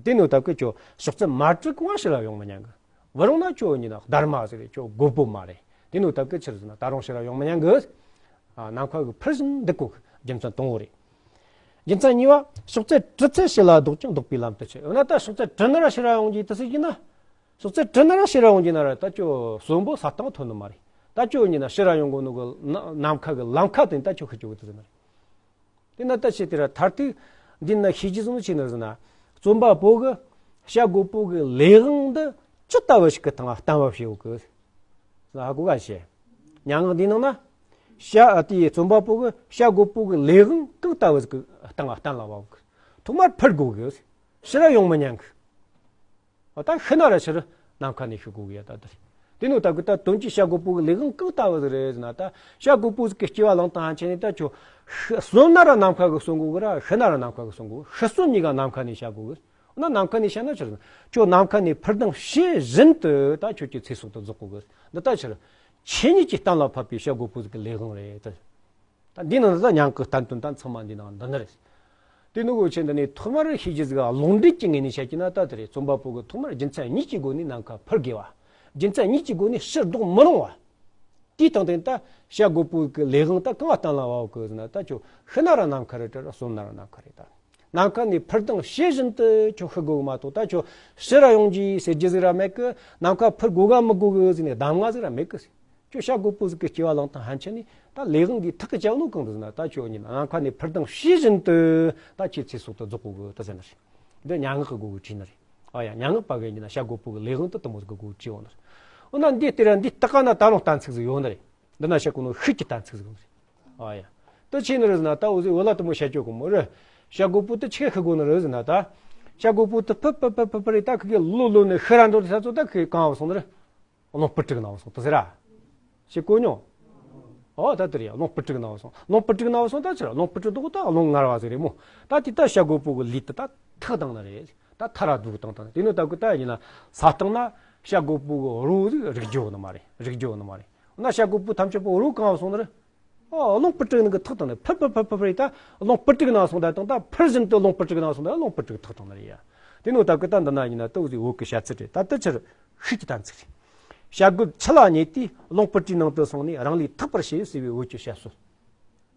དེ་ནོ་སྟབས་ཀྱིས་ཁྱོད་ཕྱོགས་ཚད་མ་བྲལ་གོང་ཕྱི་ར་ཡོང་མི་ཉན་གི། བུ་རུང་ན་ཁྱོད་ཡིན་ན་སྡར་མ་ཟིག་རེད། ཁྱོད་རྒོད་པོ་མ་རེད། དེ་ནོ་སྟབས་ཀྱིས་ཕྱིར་ཟེར་ན་ད་རུང་ཕྱི་ར་ཡོང་མི་ཉན་གི། ཨ། ནམ་མཁའ་གི་འཕུར་བཞིན་འདུག་གོ། རྒྱུ་མཚན་དང་པོ་རེད། རྒྱུ་མཚན་གཉིས་པ། ཕྱོགས་ཚད་གྲུབ་ཚད་ཕྱི་ལ་ལྡོག་ཀྱང་ལྡོག་པའི་ལམ་དུ་ཆུད། འོ་ན་ད་ཕྱོགས་ཚད་གྲུབ་ན་ར་ཕྱི་ར་ཡོང་རྒྱུ་དེ་ཟེར་གྱི་ན། ཕྱོགས་ཚད་གྲུབ་ན་ར་ཕྱི་ར་ཡོང་རྒྱུ་ན་ར་ད་ཁྱོད་གསོན་པོ་ས་སྟེང་ཐོན་ནི་མ་རེད། ད་ཁྱོད་ཡིན་ན་ཕྱི་ར་ཡོང་དགོས་ནོ་གི་ན་ནམ་མཁའ་གི་ལམ་ཁ་དེ་ད་ཁྱོད་ཤི་རྒྱུ་གི་དེ་ཟེར་ན་རེད། དེ་ན་ད་ཆེ་དེ་ར་མཐར་ཐུག་འདི་ན་ཤེས་རྒྱུ་བཟུང་ཆེ་ནི་ཟེར་ན། རྩོམ་པ་པོ་གི་བྱ་རྒོད་པོ་གི་ལས་དབང་འདི་ཅི་ལྟ་བུ་ཞིག་གི་སྟེང་ལ་བསྟན་པ་བྱས་ཡོད་གི། ཧ་གོ་ག་བྱེད། སྙན་ངག་འདིའི་ནང་ན། བྱ། དེའི་རྩོམ་པ་པོ་གི་བྱ་རྒོད་པོ་གི་ལས་དབང་གང་ལྟ་བུ་ཞིག་གི་སྟེང་ལ་བསྟན་ལ་བབ་གི། ཐོག་མར་འཕུར་དགོས་གི། ཕྱི་ར་ཡོང་མི་ཉན་གི། འོ་ད་ཤི་ན་ར་ཕྱིར་ནམ་མཁའ་ནས་ཤི་དགོས་གི་ཡ་ད་དེ་རེད། དེ་ནོ་སྟབས་ཀྱིས་ད་དོན་གྱིས་བྱ་རྒོད་པོ་གི་ལས་དབང་གང་ལྟ་བུ་ཟིག་རེད་ཟེར་ན། ད་བྱ་རྒོད་པོ་ཟིག་གི་སྐྱེ་བ་བླངས་སྟངས་ཕན་ཆད་ནས་ད་ཁྱོད་ཤི་གསོན་ན་ར་ནམ་མཁའ་གིས་གསོན་དགོས་གི་ར། ཤི་ན་ར་ནམ་མཁའ་གིས་གསོན་དགོས་གི། ཤི་གསོན་གཉིས་ཀ་ནམ་མཁའ་ནས་བྱ་དགོས་གི། འོ་ན་ནམ་མཁའ་ནས་བྱ་ན་ཕྱིར་ཁྱོད་ནམ་མཁའ་ནས་འཕུར་ལྡིང་བྱེད་བཞིན་དུ་ད་ཁྱོད་ཀྱི་ཚེ་སྲོག་ཏུ་རྫོགས་དགོས་གི། འདི་ད་ཕྱིར་ཆོས་ཉིད་ཀྱིས་གཏན་ལ་ཕབ་པའི་བྱ་རྒོད་པོ་ཟིག་གི་ལས་དབང་རེད་ད། ད་འདི་ནང་ད་སྙན་ངག་གི་བསྟན་དོན་ད་ཚང་མ་འདི་ནང་འདི་ནི་རེད། དེ་ནི་གོ་ཆེ་འདི་ནས་ཐོག་མར་ཤེས་རྒྱུ་ཟིག་ལུང་འདྲེན་གྱི་ངོས་ནས་བཤད་ཀྱི་ན་ད་དེ་རེད། རྩོམ་པ་པོ་གི་ཐོག་མར་རྒྱུ་མཚན་གཉིས་ཀྱི་སྒོ་ནས་ནམ་མཁའ་འཕུར་དགོས་པ། རྒྱུ་མཚན་གཉིས་ཀྱི་སྒོ་ནས་ཕྱིར་ལྡོག་མི་རུང་བ། དེའི་སྟེང་དེ་ད་བྱ་རྒོད་པོ་གི་ལས་དབང་ད་གང་ལ་གཏན་ལ་བབ་གི་ཟེར་ན། ད་ཁྱོད་ཤི་ན་ར་ནམ་མཁའ་རེད་དྲ་གསོན་ན་ར་ནམ་མཁའ་རེད་ད། ནམ་མཁའ་ནས་འཕུར་ལྡིང་བྱེད་བཞིན་དུ་ཁྱོད་ཤི་དགོས་གི་མ་གཏོགས། ད་ཁྱོད་ཕྱིར་ར་ཡོང་རྒྱུ་ཟེར་རྒྱུ་ཟིག་ར་མེད་གི། ནམ་མཁའ་འཕུར་དགོས་ག་མི་དགོས་གི་ཟེར་ནས་གདམས་ངག་ཟིག་ར་མེད་གི། ཁྱོད་བྱ་རྒོད་པོ་ཟིག་གི་སྐྱེ་བ་བླངས་སྟངས་ཕན་ཆད་ནས་ད་ལས་དབང་གིས་ཐག་གིས་བཅད་ནོ་གང་དུ་ཟེར་ན། ད་ཁྱོད་ཉིད་ནམ་མཁའ་ནས་འཕུར་ལྡིང་བྱེད་བཞིན་དུ་ད་ཁྱེད་ཚེ་སྲོག་ཏུ་རྫོགས་དགོས་གི་ད་ཟེར་ནི་རེད། འདི་སྙན་ངག་གི་སྒོ་གིས་བྲིས་ནི་རེད། ཨ་ཡ། སྙན་ངག་པ་གིས་ཡིན་ན་བྱ་རྒོད་པོ་གི་ལས་དབང་དེ་དེ་མོ་ཟིག་གི་སྒོ་གིས་བྲིས་ཡོང་ནི་རེད། འོ་ན་འདི་ལྟར་འདི་ལྟ་ག་ན་ད་རུང་གཏན་ཚིགས་ཟིག་ཡོད་ནི་རེད། འདི་ན་བཤད་གོ་ནོ་ཤུགས་ཀྱི་གཏན་ཚིགས་ཟིག་ཡོད་ནི་རེད། ཨ་ཡ། དེ་ཆི་ནི་རེད་ཟེར་ན། ད་འུ་ཟོས་བོད་ལ་དེ་མོ་བཤད་རྒྱུ་གོ་མོ་རེད། བྱ་རྒོད་པོ་དེ་ཆི་ཤི་དགོས་ནི་རེད་ཟེར་ན། ད་བྱ་རྒོད་པོ་དེ་འཕུར་འཕུར་འཕུར་འཕུར་རེད། ད་ཁི་གེ་ལོ་ལོ་ནས་ཤི་ར་འགྲོ་དུས་ས་ཚོ་ད་ཁི་གེ་གང་བ་སོང་ནི་རེད། རླུང་སྤུ་ཏྲིག་ནང་སོང་དུ་ཟེར་ར། ཞེས་གོ་མྱོང་། ཨོ་ད་དེ་རེད། རླུང་སྤུ་ཏྲིག་ནང་སོང་། རླུང་སྤུ་ཏྲིག་ནང་སོང་ད་ཕྱིར་རླུང་སྤུ་ཏྲིག་དུ་ད་རླུང་ངར་བ་ཟིག་རེད་མོ། ད་དེ་ད་བྱ་རྒོད་པོ་གི་ལུས་དེ་ད་ཐག་བཏང་ནི་རེད། ད་ཐ་ར་དུག་བཏང་བཏང་། དེ་ནོ་ད་གི་ད་ཡིན་ན་ས་སྟེང་ན་བྱ་རྒོད་པོ་གི་རོ་ཟིག་རིག་རྒྱུ་ནི་མ་རེད། རིག་རྒྱུ་ནི་མ་རེད། ན་བྱ་རྒོད་པོ་ཐམས་ཅད་པོ་རོ་གང་བ་སོང་ནི་རེད། ཨོ་རླུང་སྤུ་ཏྲིག་ནང་གི་ཐག་བཏང་ནི། ཕུར་ཕུར་ཕུར་ཕུར་ཕུར་ད་རླུང་སྤུ་ཏྲིག་ནང་སོང་ད་དང་། ད་ཕུར་བཞིན་དུ་རླུང་སྤུ་ཏྲིག་ནང་སོང་ད་རླུང་སྤུ་ཏྲིག་ཐག་བཏང་ནི་རེད་ཡ། དེ་ནོ་ད་གི་ད་འདི་ན་ཡིན་ན་ད་འུ་ཟོས་བོད་ཀྱི་བཤད་ཚུལ་རེད། ད་དེ་ཕྱིར་ཤུགས་ཀྱི་གཏན་ཚིགས་རེད། བྱ་རྒོད་ཆུ་ལ་བསྙེས་ཏེ་རླུང་སྤུ་གྲིའི་ནང་དུ་སོང་ནས་རང་ལུས་ཐག་པར་བྱས་ཟེར་བའི་བོད་ཀྱི་བཤད་སྲོལ།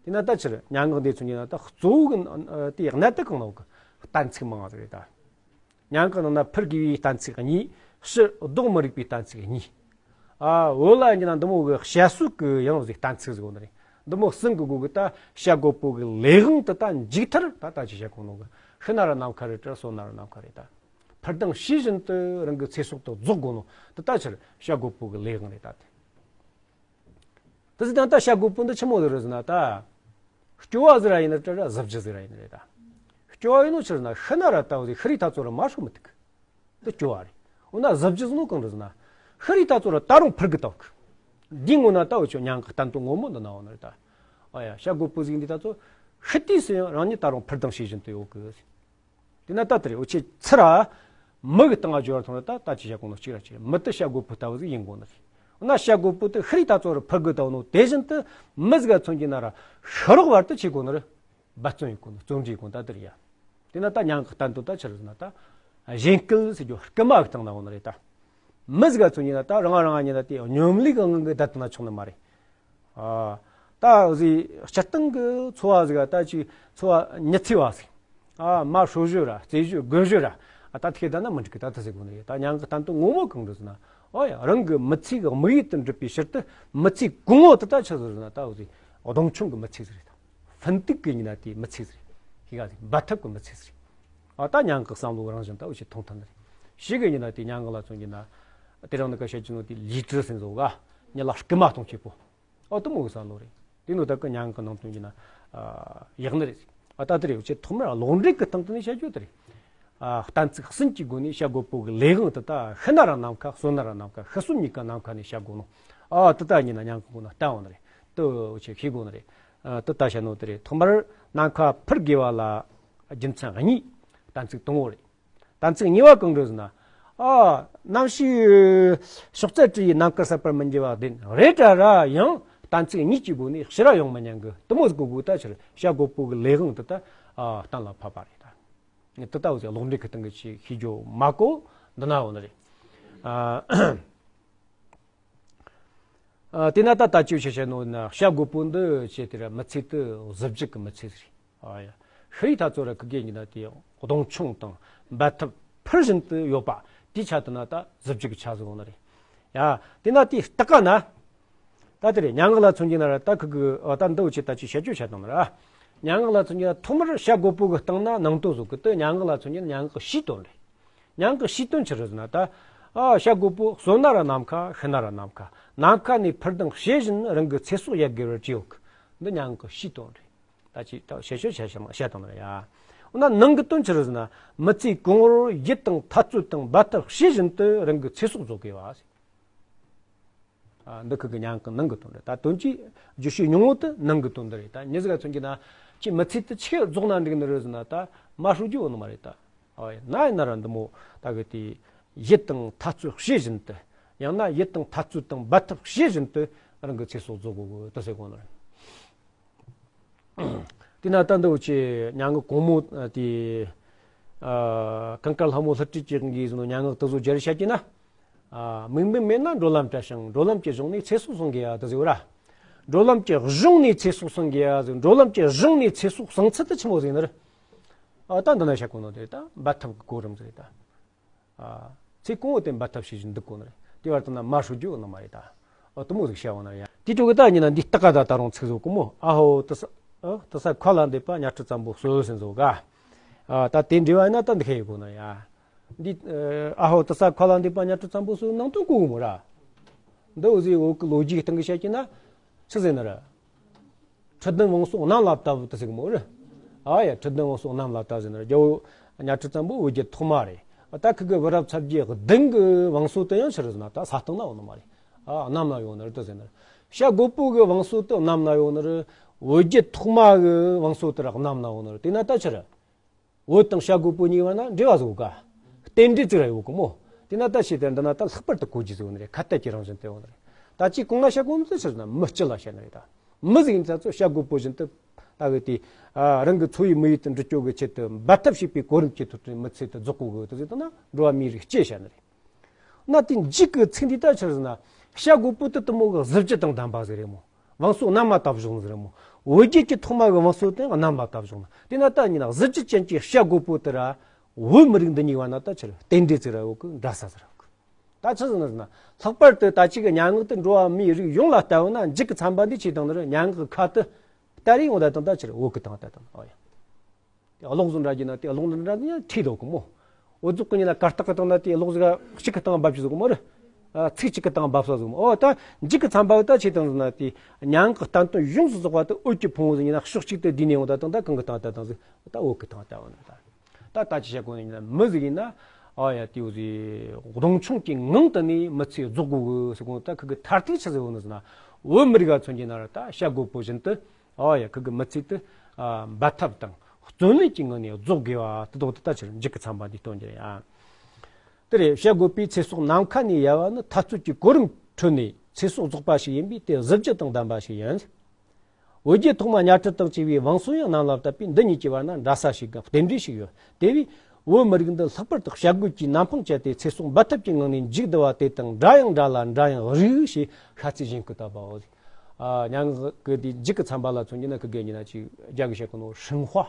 དེས་ན་ད་ཕྱིར་སྙན་ངག་འདི་ཚོ་ཉིད་ན་ད་གཙོ་བོ་གི་དེའི་གནད་དུ་གང་ནོ་གི་གཏན་ཚིགས་མང་བ་རེད་ད། སྙན་ངག་ནང་ན་འཕུར་དགོས་པའི་གཏན་ཚིགས་གཉིས། ཕྱིར་ལྡོག་མི་རིགས་པའི་གཏན་ཚིགས་གཉིས། ཨ། བོད་ལ་ཡིན་ན་འདི་མོ་གི་བཤད་སྲོལ་གི་ཡང་ཟིག་གཏན་ཚིགས་ཟིག་ཡོད་ནི་རེད། འདི་མོ་གསུམ་གི་སྒོ་གི་ད་བྱ་རྒོད་པོ་གི་ལས་དབང་དེ་ད་མཇུག་མཐར་ད་ད་ཅི་བྱ་གོ་ནོ་གི་ཤི་ན་ར་ནམ་མཁའ་རེད་དྲ་གསོན་ན་ར་ནམ་མཁའ་རེད་ད། འཕུར་ལྡིང་བྱེད་བཞིན་དུ་རང་གི་ཚེ་སྲོག་ཏུ་རྫོགས་དགོས་ནོ་དེ་ད་ཕྱིར་བྱ་རྒོད་པོ་གི་ལས་དབང་རེད་ད་དེ། དེ་ཟིག་དང་ད་བྱ་རྒོད་པོ་འདི་ཆི་མོ་ཟིག་རེད་ཟེར་ན། ད་སྐྱོ་བ་ཟིག་ར་ཡིན་ན་དྲ་ར་གཟི་བརྗིད་ཟིག་ར་ཡིན་ནི་རེད་ད། སྐྱོ་བ་ཡིན་ནོ་ཕྱིར་ན་ཤི་ན་ར་ད་འུ་ཟོས་ཤི་རིས་ཐག་ཚོ་ར་མ་ཧྲོ་མི་ཐུག་གི། འདི་སྐྱོ་བ་རེད། འོ་ན་གཟི་བརྗིད་ཟེར་ནོ་གང་རེད་ཟེར་ན། ཤི་རིས་ཐག་ཚོ་ར་ད་རུང་འཕུར་གི་ཐོག་གི། འདི་ངོ་ན་ད་འུ་ཆོ་སྙན་ངག་གཏན་དོན་ངོ་མ་འདི་ན་འོ་ནི་རེད་ད། ཨ་ཡ། བྱ་རྒོད་པོ་ཟིག་འདི་ད་ཚོ་ཤི་དུས་སུ་ཡང་རང་ཉིད་ད་རུང་འཕུར་ལྡིང་བྱེད་བཞིན་དུ་ཡོད་གི། དེས་ན་ད་དེ་རེད། འུ་ཆོས་ཚུར་ར་མི་གི་སྟེང་ང་འབྱོར་ཐོན་ན་ད་ད་ཅི་བྱ་གོ་ནོ་གཅིག་ར་གཅིག་རེད། མི་དེ་བྱ་རྒོད་པོ་ལྟ་བུ་ཟིག་ཡིན་དགོས་ནི་རེད། འོ་ན་བྱ་རྒོད་པོ་དེ་ཤི་རིས་ཐག་ཚོ་ར་འཕུར་གི་ལྟ་བུ་ནོ་དེ་བཞིན་དུ་མི་ཟིག་ག་མཚོན་གྱི་ན་ར་ཤི་རག་བར་དུ་བྱེད་དགོས་ནི་རེད། འབད་བརྩོན་ཡོད་དགོས་ནི། བརྩོན་འགྲུས་ཡོད་དགོས་ནི་ད་དེ་རེད་ཡ། དེས་ན་ད་སྙན་ངག་གཏན་དོན་ད་ཕྱིར་ཟེར་ན་ད། གཞན་སྐད་ཟེར་རྒྱུ་སྐུལ་མ་གི་སྟེང་ན་འོ་ནི་རེད་ད། མི་ཟིག་ག་མཚོན་གྱི་ན་ད་རང་རང་ཉིད་ལ་དེ་སྙོམ་ལས་གི་ངང་གིས་བསྡད་ན་ཆོག་ནི་མ་རེད། ཨ། ད་འུ་ཟོས་སྤྱིར་བཏང་གི་འཚོ་བ་ཟིག་ག་ད་ཅིག་འཚོ་བ་ཉི་ཚེ་བ་ཟིག་ཨ། མ་ཧྲོ་ཞོ་ར་རྩེ་ཞོ་དགོད་ཞོ་ར། ཨ། ད་དེ་ད་ན་མི་འགྲིག་གི་ད་ད་ཟེར་དགོས་ནི་རེད། ད་སྙན་ངག་གཏན་དོན་ངོ་མ་གང་རེད་ཟེར་ན། ཨོ་ཡ། རང་གི་མི་ཚེ་གི་དམིགས་ཡུལ་དེ་འགྲུབ་པའི་ཕྱིར་དུ་མི་ཚེ་གང་བོ་དེ་ད་ཆི་ཟེར་ན་ད་འུ་ཟོས་ གདོང་མཆོང་གི་མི་ཚེ་ཟིག་རེད། ད་ཕུན་སྟུག་གི་ཡིན་ན་དེ་མི་ཚེ་ཟིག་རེད། ཤེས་ག་ཟིག་འབད་འཐབ་གི་མི་ཚེ་ཟིག་རེད། ཨ་ད་མྱ་ངན་གི་བསམ་བློ་རང་བཞིན་ད་འུ་ཆོས་ཐོངས་ཐུབ་ནི་རེད། ཞེ་གི་ཡིན་ན་དེ་མྱ་ངན་ལ་མཚོན་གྱི་ན། དེ་རིང་ནི་ཀ་བཤད་ཀྱི་ནོ་དེ་ལུས་དྲི་ཟེར་ཟོ་ག་མྱི་ལ་རྐུ་མ་གཏོང་བྱེད་པོ། ཨོ་དུ་མོ་གི་བསམ་བློ་རེད། དེ་ནོ་ད་གི་མྱ་ངན་གི་ནང་དོན་གྱི་ན་ཡག་ནི་རེད། ཨ་ད་དེ་རེད། འུ་ཆོས་ཐོག་མར་ལོག་འགྲེལ་གི་སྟེང་དུ་ནས་བཤད་རྒྱུ་དེ་རེད། ཨ་གཏན་ཚིགས་གསུམ་གྱི་སྒོ་ནས་བཤད་དགོས་པོ་གི་ལས་དབང་དེ་ད་ཤི་ན་ར་ནམ་མཁའ་གསོན་ན་ར་ནམ་མཁའ་ཤི་གསོན་གཉིས་ཀ་ནམ་མཁའ་ནས་བཤད་དགོས་ནོ། ཨ་དེ་ད་ཡིན་ན་མྱ་ངན་གི་ནང་བསྟན་འོང་ནི་རེད། དེ་འུ་ཆོས་ཤེས་དགོས་ནི་རེད། ཨ་དེ་ད་བཤད་ནོ་དེ་རེད། ཐོག་མར་ནམ་མཁའ་འཕུར་དགོས་པ་ལ་རྒྱུ་མཚན་གཉིས། གཏན་ཚིགས་དང་པོ་རེད། གཏན་ཚིགས་གཉིས་པ་གང་རེད་ཟེར་ན། ཨ་གནམ་གཤིས་ཕྱོགས་རྩ་བྲི་ཡི་ནམ་མཁར་ཟད་པར་མི་འགྱུར་བ་བདེན་རེད་དྲ་ར་ཡང་གཏན་ཚིགས་གཉིས་ཀྱི་སྒོ་ནས་ཕྱི་ར་ཡོང་མི་ཉན་གི་དུ་མོ་ཟིག་གོ་དགོས། ད་ཕྱིར་བཤད་དགོས་པོ་གི་ལས་དབང་དུ་ད་ཨ་གཏན་ལ་ཕབ་པ་རེད། ད་དེ་ལྟ་བུ་ཟིག་ལོག་འགྲེལ་གི་སྟེང་གི་ཆེས་ཤེས་རྒྱུ་མ་གོ་འདི་ན་འོ་ནི་རེད། ཨ་ཨ་དེ་ན་ད་ལྟ་ཅི་བྱེད་བྱེད་ནོ་ན་བཤད་དགོས་པོ་འདི་ཆེ་དེ་ར་མི་ཚེ་དུ་གཟི་བརྗིད་གི་མི་ཚེ་ཟིག་རེད། ཨ་ཡ། ཤི་ཡི་ཐ་ཚོ་ར་ཁི་གེ་ཉི་ན་དེ་གདོང་མཆོང་དང་འབད་འཐབ་ཕུར་བཞིན་དུ་ཡོད་པ་དེའི་ཆ་དུ་ན་ད་གཟི་བརྗིད་ཀྱི་ཆ་ཟིག་འོང་ནི་རེད། ཡ། དེ་ན་དེ་སྟག་ཀ་ན། ད་དེ་རེད། མྱ་ངན་ལ་མཚོན་གྱི་ན་ར་ད་ཁི་གི་ཨ་ད་འདི་འུ་ཆོས་ད་ཅི་བཤད་རྒྱུ་བཤད་དང་ན་ར། མྱ་ངན་ལ་མཚོན་གྱི་ན་ཐོག་མར་བཤད་དགོས་པོ་གི་སྟེང་ན་ནང་དོན་བཟོ་གི་དེ་མྱ་ངན་ལ་མཚོན་གྱི་ན་མྱ་ངན་གི་ཕྱིའི་དོན་རེད། མྱ་ངན་གི་ཕྱིའི་དོན་ཆི་རེད་ཟེར་ན་ད། ཨ་བཤད་དགོས་པོ་གསོན་ན་ར་ནམ་མཁའ་ཤི་ན་ར་ནམ་མཁའ་ནམ་མཁའ་ནས་འཕུར་ལྡིང་བྱེད་བཞིན་རང་གི་ཚེ་སྲོག་ཡལ་དགོས་པར་བྲིས་ཡོད་གི། འདི་མྱ་ངན་གི་ཕྱིའི་དོན་རེད། ད་ཅི་ད་བཤད་ཤོད་བཤད་ཤོད་བཤད་དང་ན་ཡ། འོ་ན་ནང་གི་དོན་ཆི་རེད་ཟེར་ན། མི་ཚེ་གང་བོར་ཡིད་དང་འཐབ་རྩོད་དང་འབད་འཐབ་བྱེད་བཞིན་དུ་རང་གི་ཚེ་སྲོག་རྫོགས་དགོས་པ། ཨ་འདི་ཁི་གི་མྱ་ངན་གི་ནང་གི་དོན་རེད། ད་དོན་གྱི་རྒྱུ་ཤོས་ཉུང་ངུ་དེ་ནང་གི་དོན་འདི་རེད། ད་མྱི་ཟིག་ག་མཚོན་གྱི་ན་ཁྱེད་མི་ཚེ་དེ་ཆི་རྫོགས་ན་འགྲིག་ནི་རེད་ཟེར་ན་ད་མ་ཧྲུ་རྒྱུ་འོ་ནི་མ་རེད་ད། ཨ་ཡ་ན་ཡིན་ན་ར་འདི་མོ་ད་གི་དེ་ཡིད་དང་འཐབ་རྩོད་བྱེད་བཞིན་དུ། ཡང་ན་ཡིད་དང་འཐབ་རྩོད་དང་འབད་འཐབ་བྱེད་བཞིན་དུ་རང་གི་ཚེ་སྲོག་རྫོགས་དགོས་གི་དེ་ཟེར་གོ་ནི་རེད། དེ་ན་ད་འདི་འུ་ཆོས་མྱ་ངན་གོང་མོ་དེ། ཨ་གངས་དཀར་ལྷ་མོ་ལྷུ་སྤྲུལ་གྱི་དབང་གིས་ཟེར་ནོ་མྱ་ངན་དེ་ཚོ་སྦྱར་བཤད་ཀྱི་ན། ཨ་དམིགས་འབེན་མེད་ན་འགྲོ་ལམ་བྲལ་ཞིང་འགྲོ་ལམ་གྱི་གཞུང་ནས་ཚེ་སྲོག་བསྲུང་དགོས་ཡ་དེ་ཟེར་བ་ར། འགྲོ་ལམ་གྱི་གཞུང་ནས་ཚེ་སྲོག་བསྲུང་དགོས་ཡ་ཟེར། འགྲོ་ལམ་གྱི་གཞུང་ནས་ཚེ་སྲོག་བསྲུང་ཚུལ་དེ་ཆི་མོ་ཟིག་ནི་རེད། ཨ་ད་འདི་ན་བཤད་གོ་ནོ་དེ་ད་འབད་འཐབ་ཀྱི་གོ་རིམ་ཟིག་རེད་ད། ཨ་ཚེ་གང་བོ་དེ་འབད་འཐབ་བྱེད་བཞིན་འདུག་གོ་ནི་རེད། དེ་བར་དུ་ན་མ་ཧྲུ་རྒྱུ་ནི་མ་རེད་ད། ཨ་དུ་མོ་ཟིག་བཤད་འོང་ན་ཡ། དེ་ཅོ་གི་ད་ཉི་ན་འདི་སྟག་ཀ་ད་ད་རུང་ཚིག་བཟོ་གོ་མོ། ཨ་ཧོ་དུ་ས་ཨ་དུ་ས་ཁ་ལ་འདེབས་པ་གཉའ་ཁྲི་བཙན་པོ་གསོལ་ཟེར་བཟོ་ག་ཨ་ད་དེ་འདྲི་བ་ཡིན་ན་ད་འདི་ཁ་ཡི་གོ་ན་ཡ། འདི་ཨ་ཧོ་དུ་ས་ཁ་ལ་འདེབས་པ་གཉའ་ཁྲི་བཙན་པོ་གསོལ་ནང་དོན་གོ་གི་མོ་ར། འདི་འུ་ཟིག་འོག་གི་ལོ་རྒྱུས་སྟེང་གི་བཤད་ཀྱི་ན། ཆི་ཟེར་ན་ར། ཁྲི་བདུན་བང་སོ་གནམ་ལ་བཏབ་དུ་ཟེར་གི་མོ་རེད། ཨ་ཡ་ཁྲི་བདུན་བང་སོ་གནམ་ལ་བཏབ་ཟེར་ན་ར། རྒྱལ་བོ་གཉའ་ཁྲི་བཙན་པོ་བོད་རྒྱལ་ཐོག་མ་རེད། ད་ཁི་གི་བུ་རབས་ཚ་བརྒྱད་བདུན་གི་བང་སོ་དེ་ཡང་ཆི་རེད་ཟེར་ན་ད་ས་སྟེང་ན་ཡོད་ནི་མ་རེད། ཨ་གནམ་ལ་ཡོད་ནི་རེད་དུ་ཟེར་ན་ར། བཤད་དགོས་པོ་གི་བང་སོ་དེ་གནམ་ལ་ཡོད་ནི་རེད། བོད་རྒྱལ་ཐོག་མ་གི་བང་སོ་དེ་ར་གནམ་ལ་ཡོད་ནི་རེད། དེ་ན་ད་ཆི་རེད། བོད་དང་བྱ་རྒོད་པོ་གཉིས་བར་ན་འབྲེལ་བ་བཟོ་ག་རྟེན་འབྲེལ་ཅིག་ར་ཡོད་གི་མོ། དེ་ན་ད་ཤེས་དེ་འདི་ན་ད་ལྷག་པར་དུ་གོ་རྒྱུ་ཟིག་ཡོད་ནི་རེད། ཁ་གཏད་ཀྱི་རང་བཞིན་དེ་ཡོད་ནི་རེད། ད་ཅིག་གོང་ན་བཤད་གོ་ནི་ཟེར་ན་མི་སྤྱི་ལ་བཤད་ནི་རེད་ད། མི་ཟིག་ཡིན་ཙང་ཚོ་བྱ་རྒོད་པོ་བཞིན་དུ་ད་གི་དེ་ཨ་རང་གི་འཚོ་བའི་དམིགས་ཡུལ་དུ་འགྲུབ་སྐྱོ་གི་ཆེད་དུ་འབད་འཐབ་བྱེད་པའི་གོ་རིམ་གྱི་ཐོག་ཏུ་མི་ཚེ་དུ་རྫོགས་གོ་གི་དུ་ཟེར་ད་ན་འགྲོ་བ་མིའི་རིགས་སྤྱི་བཤད་ནི་རེད། ན་དེ་འཇིག་གི་ཚིག་འདི་ལྟར་ཆི་ཟེར་ན། བྱ་རྒོད་པོ་དེ་དུ་མོ་གི་གཟི་བརྗིད་དང་ལྡན་པ་ཟིག་རེད་མོ། བང་སོ་གནམ་མ་བཏབ་བཞག་ནི་ཟིག་རེད་མོ། བོད་རྒྱལ་གྱི་ཐོག་མ་གི་བང་སོ་དེ་གནམ་མ་བཏབ་བཞག་ནི། དེ་ན་ད་ཉིན་གཟི་བརྗིད་ཅན་གྱི་བྱ་རྒོད་པོ་དེ་ར། བོད་མི་རིགས་འདི་གཉིས་བར་ན་ད་ཆི་རེད། རྟེན་འབྲེལ་ཟིག་ར་ཡོད་གི། འདྲ་ས་ཟིག་ར་ཡོད་གི། ད་ཆི་ཟེར་ན་ཟེར་ན། ལྷག་པར་དུ་ད་ཅིག་གི་མྱ་ངན་དེ་འགྲོ་བ་མིའི་རིགས་ཡོངས་ལ་ལྟ་བ་ན་འཇིག་གི་ཚན་པ་འདི་ཆི་དང་ནི་རེད། མྱ་ངན་གི་ཁ་དེ་སྟ་རེ་ཡོང་ད་དང་ད་ཆི་རེད། བོད་གི་དང་ད་དང་ཨོ་ཡ། དེ་གློག་བཟོ་འདྲ་གྱི་ན་དེ་གློག་འདྲ་ཡང་ཁྲིད་འདུག་གི་མོ། འོ་ཟོག་གི་ཉིན་ལ་གར་སྟེགས་གི་སྟེང་ན་དེ་གློག་ཟིག་གཅིག་གི་སྟེང་འབབ་ཞིག་ཟོག་གི་མོ་རེད། ཚིག་གཅིག་གི་སྟེང་འབབ་ས་ཟོག་མོ། ཨོ་ད་འཇིག་གི་ཚན་པ་ད་ཆེ་དང་ཟིག་ན་དེ་མྱ་ངན་གི་གཏན་དོན་ཡོངས་སུ་རྫོགས་པ་དེ་འོད་ཀྱི་ཕུང་བོ་ཟིག་ཡིན་ན་ཕྱོགས་གཅིག་ཏུ་བསྡུས་ནས་འོང་ད་དང་ད་གང་གི་སྟེང་ད་དང་ཟིག་ད་འོད་གི་སྟེང་ད་འོང་ད། ད་ད་ཅི་བྱ་དགོས་ནི་ཡིན་ན་མི་ཟིག་ཡིན་ན། ཨ་ཡ་དེའུ་ཟིག་གདོང་མཆོང་གི་ངང་དུ་ནས་མི་ཚེ་རྫོགས་དགོས་གི་ཟེར་གོ་ད་ཁི་གི་མཐར་ཐུག་ཆི་ཟིག་ཡོད་ནི་ཟེར་ན། བོད་མི་རིགས་ལ་མཚོན་གྱི་ན་ར་ད་བྱ་རྒོད་པོ་བཞིན་དུ། ཨ་ཡ་ཁི་གི་མི་ཚེ་དེ་ཨ་འབད་འཐབ་དང་བརྩོན་ལེན་གྱི་ངང་ནས་རྫོགས་དགོས་པ་དེ་དོག་ཏུ་ད་ཕྱིར་འཇིག་གི་ཚན་པ་འདིས་སྟོན་རྒྱུ་རེད་ཨ། དེ་རེད། བྱ་རྒོད་པོའི་ཚེ་སྲོག་ནམ་མཁའ་ནས་ཡལ་བ་ནི་འཐབ་རྩོད་ཀྱི་གོ་རིམ་ཁྲོད་ནས་ཚེ་སྲོག་རྫོགས་པ་ཞིག་ཡིན་པས་དེ་གཟི་བརྗིད་དང་ལྡན་པ་ཞིག་ཡིན། བོད་རྒྱལ་ཐོག་མ་གཉའ་ཁྲི་དང་བཅས་པའི་བང་སོ་ཡང་གནམ་ལ་བཏབ་པས་འདི་གཉིས་ཀྱི་བར་ན་འདྲ་ས་ཞིག་གམ་རྟེན་འབྲེལ་ཞིག་ཡོད། དེ་བས་བོད་མི་རིགས་འདི་ལྷག་པར་དུ་བྱ་རྒོད་ཀྱིས་ནམ་འཕང་བཅད་དེ་ཚེ་སྲོག་འབད་འཐབ་ཀྱི་ངང་ནས་མཇུག་བསྡུ་བ་དེ་དང་འདྲ་ཡང་འདྲ་ལ་འདྲ་ཡང་རིགས་ཞེས་ཤ་ཚའི་གཞེན་སྐུལ་བཏབ་པའོ། ཨ་མྱ་ངན་གི་དེ་འཇིག་གི་ཚན་པ་ལ་མཚོན་གྱི་ན་ཁི་གེ་ཉིན་ན་ཅིག་རྒྱ་གི་བཤད་གི་ནོ་ཧྲིན་ཧྭ།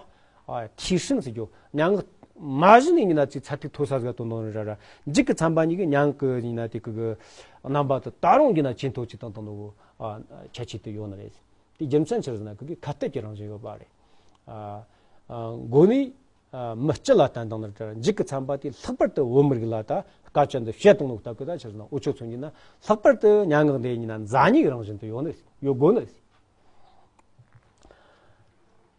ཨ་ཐི་ཧྲིན་ཟེར་རྒྱུ་མྱ་ངན་མ་བཞིན་ནས་ཉིན་ན་ཅིག་ཚ་ཐིག་མཐོ་ས་ཟིག་ཏུ་འདོན་ར་ར། འཇིག་གི་ཚན་པ་གཉིས་ཀྱི་མྱ་ངན་གི་ཉིན་ན་དེ་ཁི་གི་རྣམ་པ་དེ་ད་རུང་ཉིན་ན་ཇེ་མཐོ་ཅིག་བཏང་བཏང་ནོ་ཨ་ཁྱད་ཆོས་དེ་ཡོད་ནི་རེད། དེའི་རྒྱུ་མཚན་ཆི་རེད་ཟེར་ན་ཁོ་གི་ཁ་གཏད་ཀྱི་རང་བཞིན་ཡོད་པ་རེད། ཨ། ཨ། མགོ་ནས། ཨ། མི་སྤྱི་ལ་བསྟན་བཏང་ནི་འདྲ། མཇུག་གི་ཚན་པ་དེ་ལྷག་པར་དུ་བོད་མི་རིགས་ལ་ད་སྐད་ཆ་འདི་བཤད་བཏང་ནོ་སྟབས་ཀྱིས་ད་ཆི་རེད་ཟེར་ན་འུ་ཆོ་ཚོ་ཡིན་ན་ལྷག་པར་དུ་སྙན་ངག་འདི་ཡིན་ན་མཛའ་ཉེ་གི་རང་བཞིན་དུ་ཡོད་ནི་ཡོད་དགོས་ནི།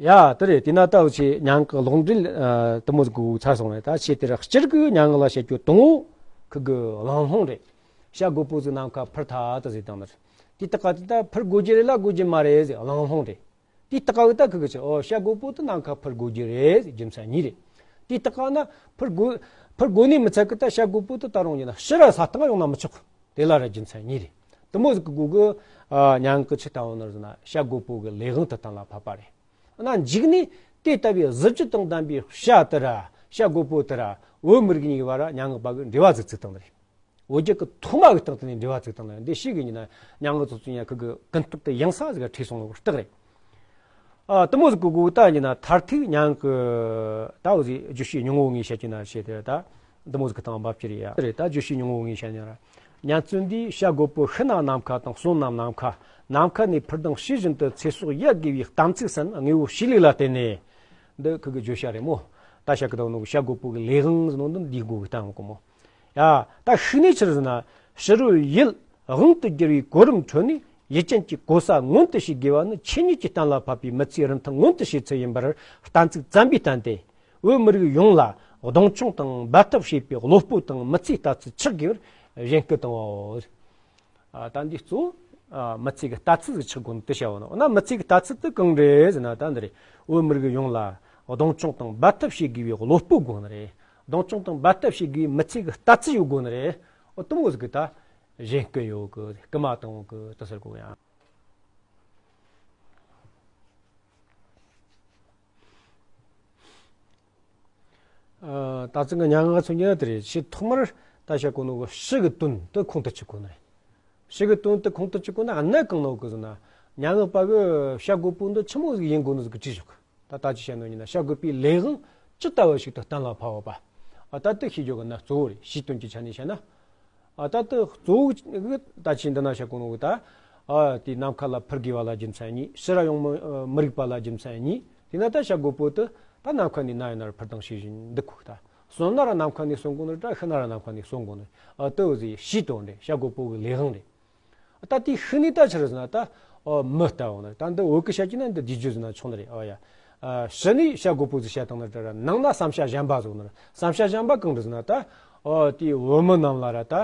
ཡ། དེ་རེད། དེས་ན་ད་འུ་ཆོས་སྙན་ངག་གློག་འདྲེན། ཨ། དེ་མོ་ཟིག་གི་ཚར་སོང་རེད། ད་ཆེས་དེ་ར་སྤྱིར་གི་སྙན་ངག་ལ་བཤད་རྒྱུ་དང་པོ་ཁུ་གི་གླེང་སློང་རེད། བཤད་དགོས་པོ་ཟིག་ནམ་མཁའ་འཕུར་ཐལ་དུ་ཟེར་བཏང་ནི་རེད། དེའི་སྟབས་ཀ་དེ་ད་འཕུར་དགོས་རྒྱུ་རེད་ལ་དགོས་རྒྱུ་མ་རེད་ཟེར་གླེང་སློང་རེད། དེའི་སྟབས་ཀ་གི་ད་ཁུ་གི་ཆི། ཨོ། བཤད་དགོས་པོ་དེ་ནམ་མཁའ་འཕུར་དགོས་རྒྱུ་རེད་ཟེར་རྒྱུ་མཚན་གཉིས་རེད། དེའི་སྟབས་ཀ་ན་འཕུར་དགོས། འཕུར་དགོས་ནི་མི་ཚད་གི་ད་བཤད་དགོས་པོ་དེ་ད་རུང་ཡིན་ན་ཕྱི་ར་ས་སྟེང་ཡོང་ན་མི་ཆོག་གི། དེ་ལ་ར་རྒྱུ་མཚན་གཉིས་རེད། དེ་མོ་ཟིག་གི་སྒོ་གི། ཨ། སྙན་ངག་གི་ཆི་ལྟ་བུ་ནི་ཟེར་ན་བཤད་དགོས་པོ་གི་ལས་དབང་དེ་གཏན་ལ་ཕབ་པ་རེད། ན་མཇུག་ནས་དེ་ལྟ་བུའི་གཟི་བརྗིད་དང་ལྡན་པའི་བཤད་དེ་ར་བཤད་དགོས་པོ་དེ་ར་བོད་མི་རིགས་གཉིས་ཀྱི་བར་ལ་སྙན་ངག་པ་གིས་འབྲེལ་བ་ཟིག་བཙུགས་བཏང་ནི་རེད། བོད་རྒྱལ་གྱི་ཐོག་མ་གི་སྟེང་དེ་ནས་འབྲེལ་བ་བཙུགས་བཏང་ནི་རེད། འདི་ཞིག་གི་ཡིན་ན་སྙན་ངག་ཚོགས་ཚུན་ཡ་ཁུ་གི་ཀུན་རྟོག་དེ་ཡང་ས་ཟིག་ག་ཁྲིད་སོང་བའི་རྟགས་རེད། ཨ། དེ་མོ་ཟིག་གི་སྒོ་ད་ཡིན་ན་མཐར་ཐུག་སྙན་ངག་གི་ད་འུ་ཟིག་བརྗོད་བྱའི་སྙིང་བོ་ལྔའི་བཤད་རྒྱུ་ན་བཤད་དེ་ད་འདི་མོ་ཟིག་གི་སྟེང་འབབ་ཀྱི་རེད་ཡ། རེད། ད་བརྗོད་བྱའི་སྙིང་བོ་ལྔའི་བཤད་ན་ར། སྙན་བརྩེ་འདིས་བཤད་དགོས་པོ་ཤི་ན་ནམ་མཁའ་དང་གསོན་ན་ནམ་མཁའ། ནམ་མཁའ་ནས་འཕུར་ལྡིང་བྱེད་བཞིན་དུ་ཚེ་སྲོག་ཡལ་དགོས་པའི་གཏམ་ཚིག་ཟིན། དངོས་པོ་བྱེད་ལས་ལ་བརྟེན་ནས། འདི་ཁུ་གི་བརྗོད་བྱ་རེད་མོ། ད་བཤད་གི་ད་ནོ་བཤད་དགོས་པོ་གི་ལས་དབང་ཟེར་ནོ་འདི་འདིའི་སྒོ་གི་སྟེང་གི་མོ། ཡ། ད་ཤུགས་ནས་ཆི་རེད་ཟེར་ན། ཕྱི་རོལ་ཡུལ་དབང་དུ་བསྒྱུར་བའི་གོ་རིམ་ཁྲོད་ནས་ཡུལ་ཅན་གྱི་གོ་ས་མངོན་དུ་བྱེད་དགོས་པ་ནི་ཆོས་ཉིད་ཀྱི་གཏན་ལ་ཕབ་པའི་མི་ཚེའི་རིན་ཐང་མངོན་དུ་བྱེད་ཚུལ་ཡིན་པར་གཏན་ཚིགས་བཙན་པོས་བསྟན་ཏེ། བོད་མི་རིགས་ཡོངས་ལ་གདོང་མཆོང་དང་འབད་འཐབ་བྱེད་པའི་བློ་སྤོབས་དང་མི་ཚེའི་ལྟ་ཚུལ་ཆགས་དགོས་པར་གཞེན་སྐུལ་བཏང་བའོ། ཨ། ད་འདི་གཙོ་བོ། ཨ། མི་ཚེ་གི་ལྟ་ཚུལ་ཟིག་ཆགས་དགོས་ནི་དེ་བཤད་བ་ནོ། འོ་ན་མི་ཚེ་གི་ལྟ་ཚུལ་དེ་གང་རེད་ཟེར་ན་ད་འདི་རེད། བོད་མི་རིགས་ཡོངས་ལ་གདོང་མཆོང་དང་འབད་འཐབ་བྱེད་དགོས་པའི་བློ་སྤོབས་དགོས་ནི་རེད། གདོང་མཆོང་དང་འབད་འཐབ་བྱེད་དགོས་པའི་མི་ཚེ་གི་ལྟ་ཚུལ་ཡོད་དགོས་ནི་རེད། འོ་དེ་མོ་ཟིག་གི་ད་གཞེན་སྐུལ་ཡོད་གི། སྐུལ་མ་བཏང་གི་དེ་ཟེར་གོ་ཡ། ཨ། ད་ཚང་གི་སྙན་ངག་ཚོ་ཉན་དེ་རེད། ཆེས་ཐོག་མར་ད་བཤད་གོ་ནོ་གི་ཕྱི་གི་དོན་དེ་ཁོང་དུ་ཆུད་དགོས་ནི་རེད། ཕྱི་གི་དོན་དེ་ཁོང་དུ་ཆུད་དགོས་ན་གནད་གང་ནོ་གི་ཟེར་ན། སྙན་ངག་པ་གིས་བཤད་དགོས་པོ་འདི་ཆི་མོ་ཟིག་ཡིན་དགོས་ནི་ཟིག་གི་བྲིས་ཆོག་གི། ད་ད་ཅི་བཤད་ནོ་ཡིན་ན་བཤད་དགོས་པའི་ལས་དབང་ཅི་ལྟ་བུ་ཞིག་ཏུ་གཏན་ལ་ཕབ་བ་པ། ཨ། ད་དེ་ཤེས་རྒྱུ་གི་ན་གཙོ་བོ་རེད། ཕྱིའི་དོན་གྱི་ཆ་ནས་བཤད་ན། ཨ། ད་དེ་གཙོ་བོ་གི་ད་ཅི་འདི་ན་བཤད་གོ་ནོ་གི་ད། ཨ། དེ་ནམ་མཁའ་ལ་འཕུར་དགོས་པ་ལ་རྒྱུ་མཚན་གཉིས། ཕྱི་ར་ཡོང་མི་མི་རིགས་པ་ལ་རྒྱུ་མཚན་གཉིས། དེ་ན་ད་བཤད་དགོས་པོ་དེ་ད་ནམ་མཁའ་ནས་ན་ཡིན་ན་ར་འཕུར་ལྡིང་བྱེད་བཞིན་འདུག་གོ་ད། གསོན་ན་ར་ནམ་མཁའ་ནས་གསོན་དགོས་ནི་རེད། ཤི་ན་ར་ནམ་མཁའ་ནས་གསོན་དགོས་ནི་རེད། ཨ། དེ་བོ་ཟིག་ཕྱིའི་དོན་རེད། བཤད་དགོས་པོ་གི་ལས་དབང་རེད། ད་དེའི་ཤུགས་ནས་ད་ཆི་རེད་ཟེར་ན་ད། ཨོ། མི་ལྟ་བུ་ནི་ད་འདི་བོད་གི་བཤད་ཀྱི་ན་འདི་བསྡུས་བརྗོད་ཟེར་ན་ཆོག་ནི་རེད། ཨོ་ཡ། ཨ། ཕྱི་ནས་བཤད་དགོས་པོ་ཟིག་བཤད་བཏང་ནི་རེད་ར། ནང་ན་བསམ་བྱ་གཞན་པ་ཟིག་ནི་རེད། བསམ་བྱ་གཞན་པ་གང་རེད་ཟེར་ན་ད། ཨོ། དེའི་བོད་མི་རྣམས་ལ་ར་ད།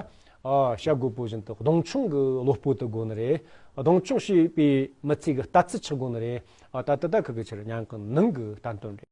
ཨོ། བཤད་དགོས་པོ་བཞིན་དུ་གདོང་མཆོང་གི་བློ་སྤོབས་དེ་དགོས་ནི་རེད། གདོང་མཆོང་བྱེད་པའི་མི་ཚེ་གི་ལྟ་ཚུལ་ཆགས་དགོས་ནི་རེད། ཨ། ད་དེ་ད་ཁུ་གི་ཆི་རེད། སྙན་ངག་གི་ནང་གི་བསྟན་དོན་རེད།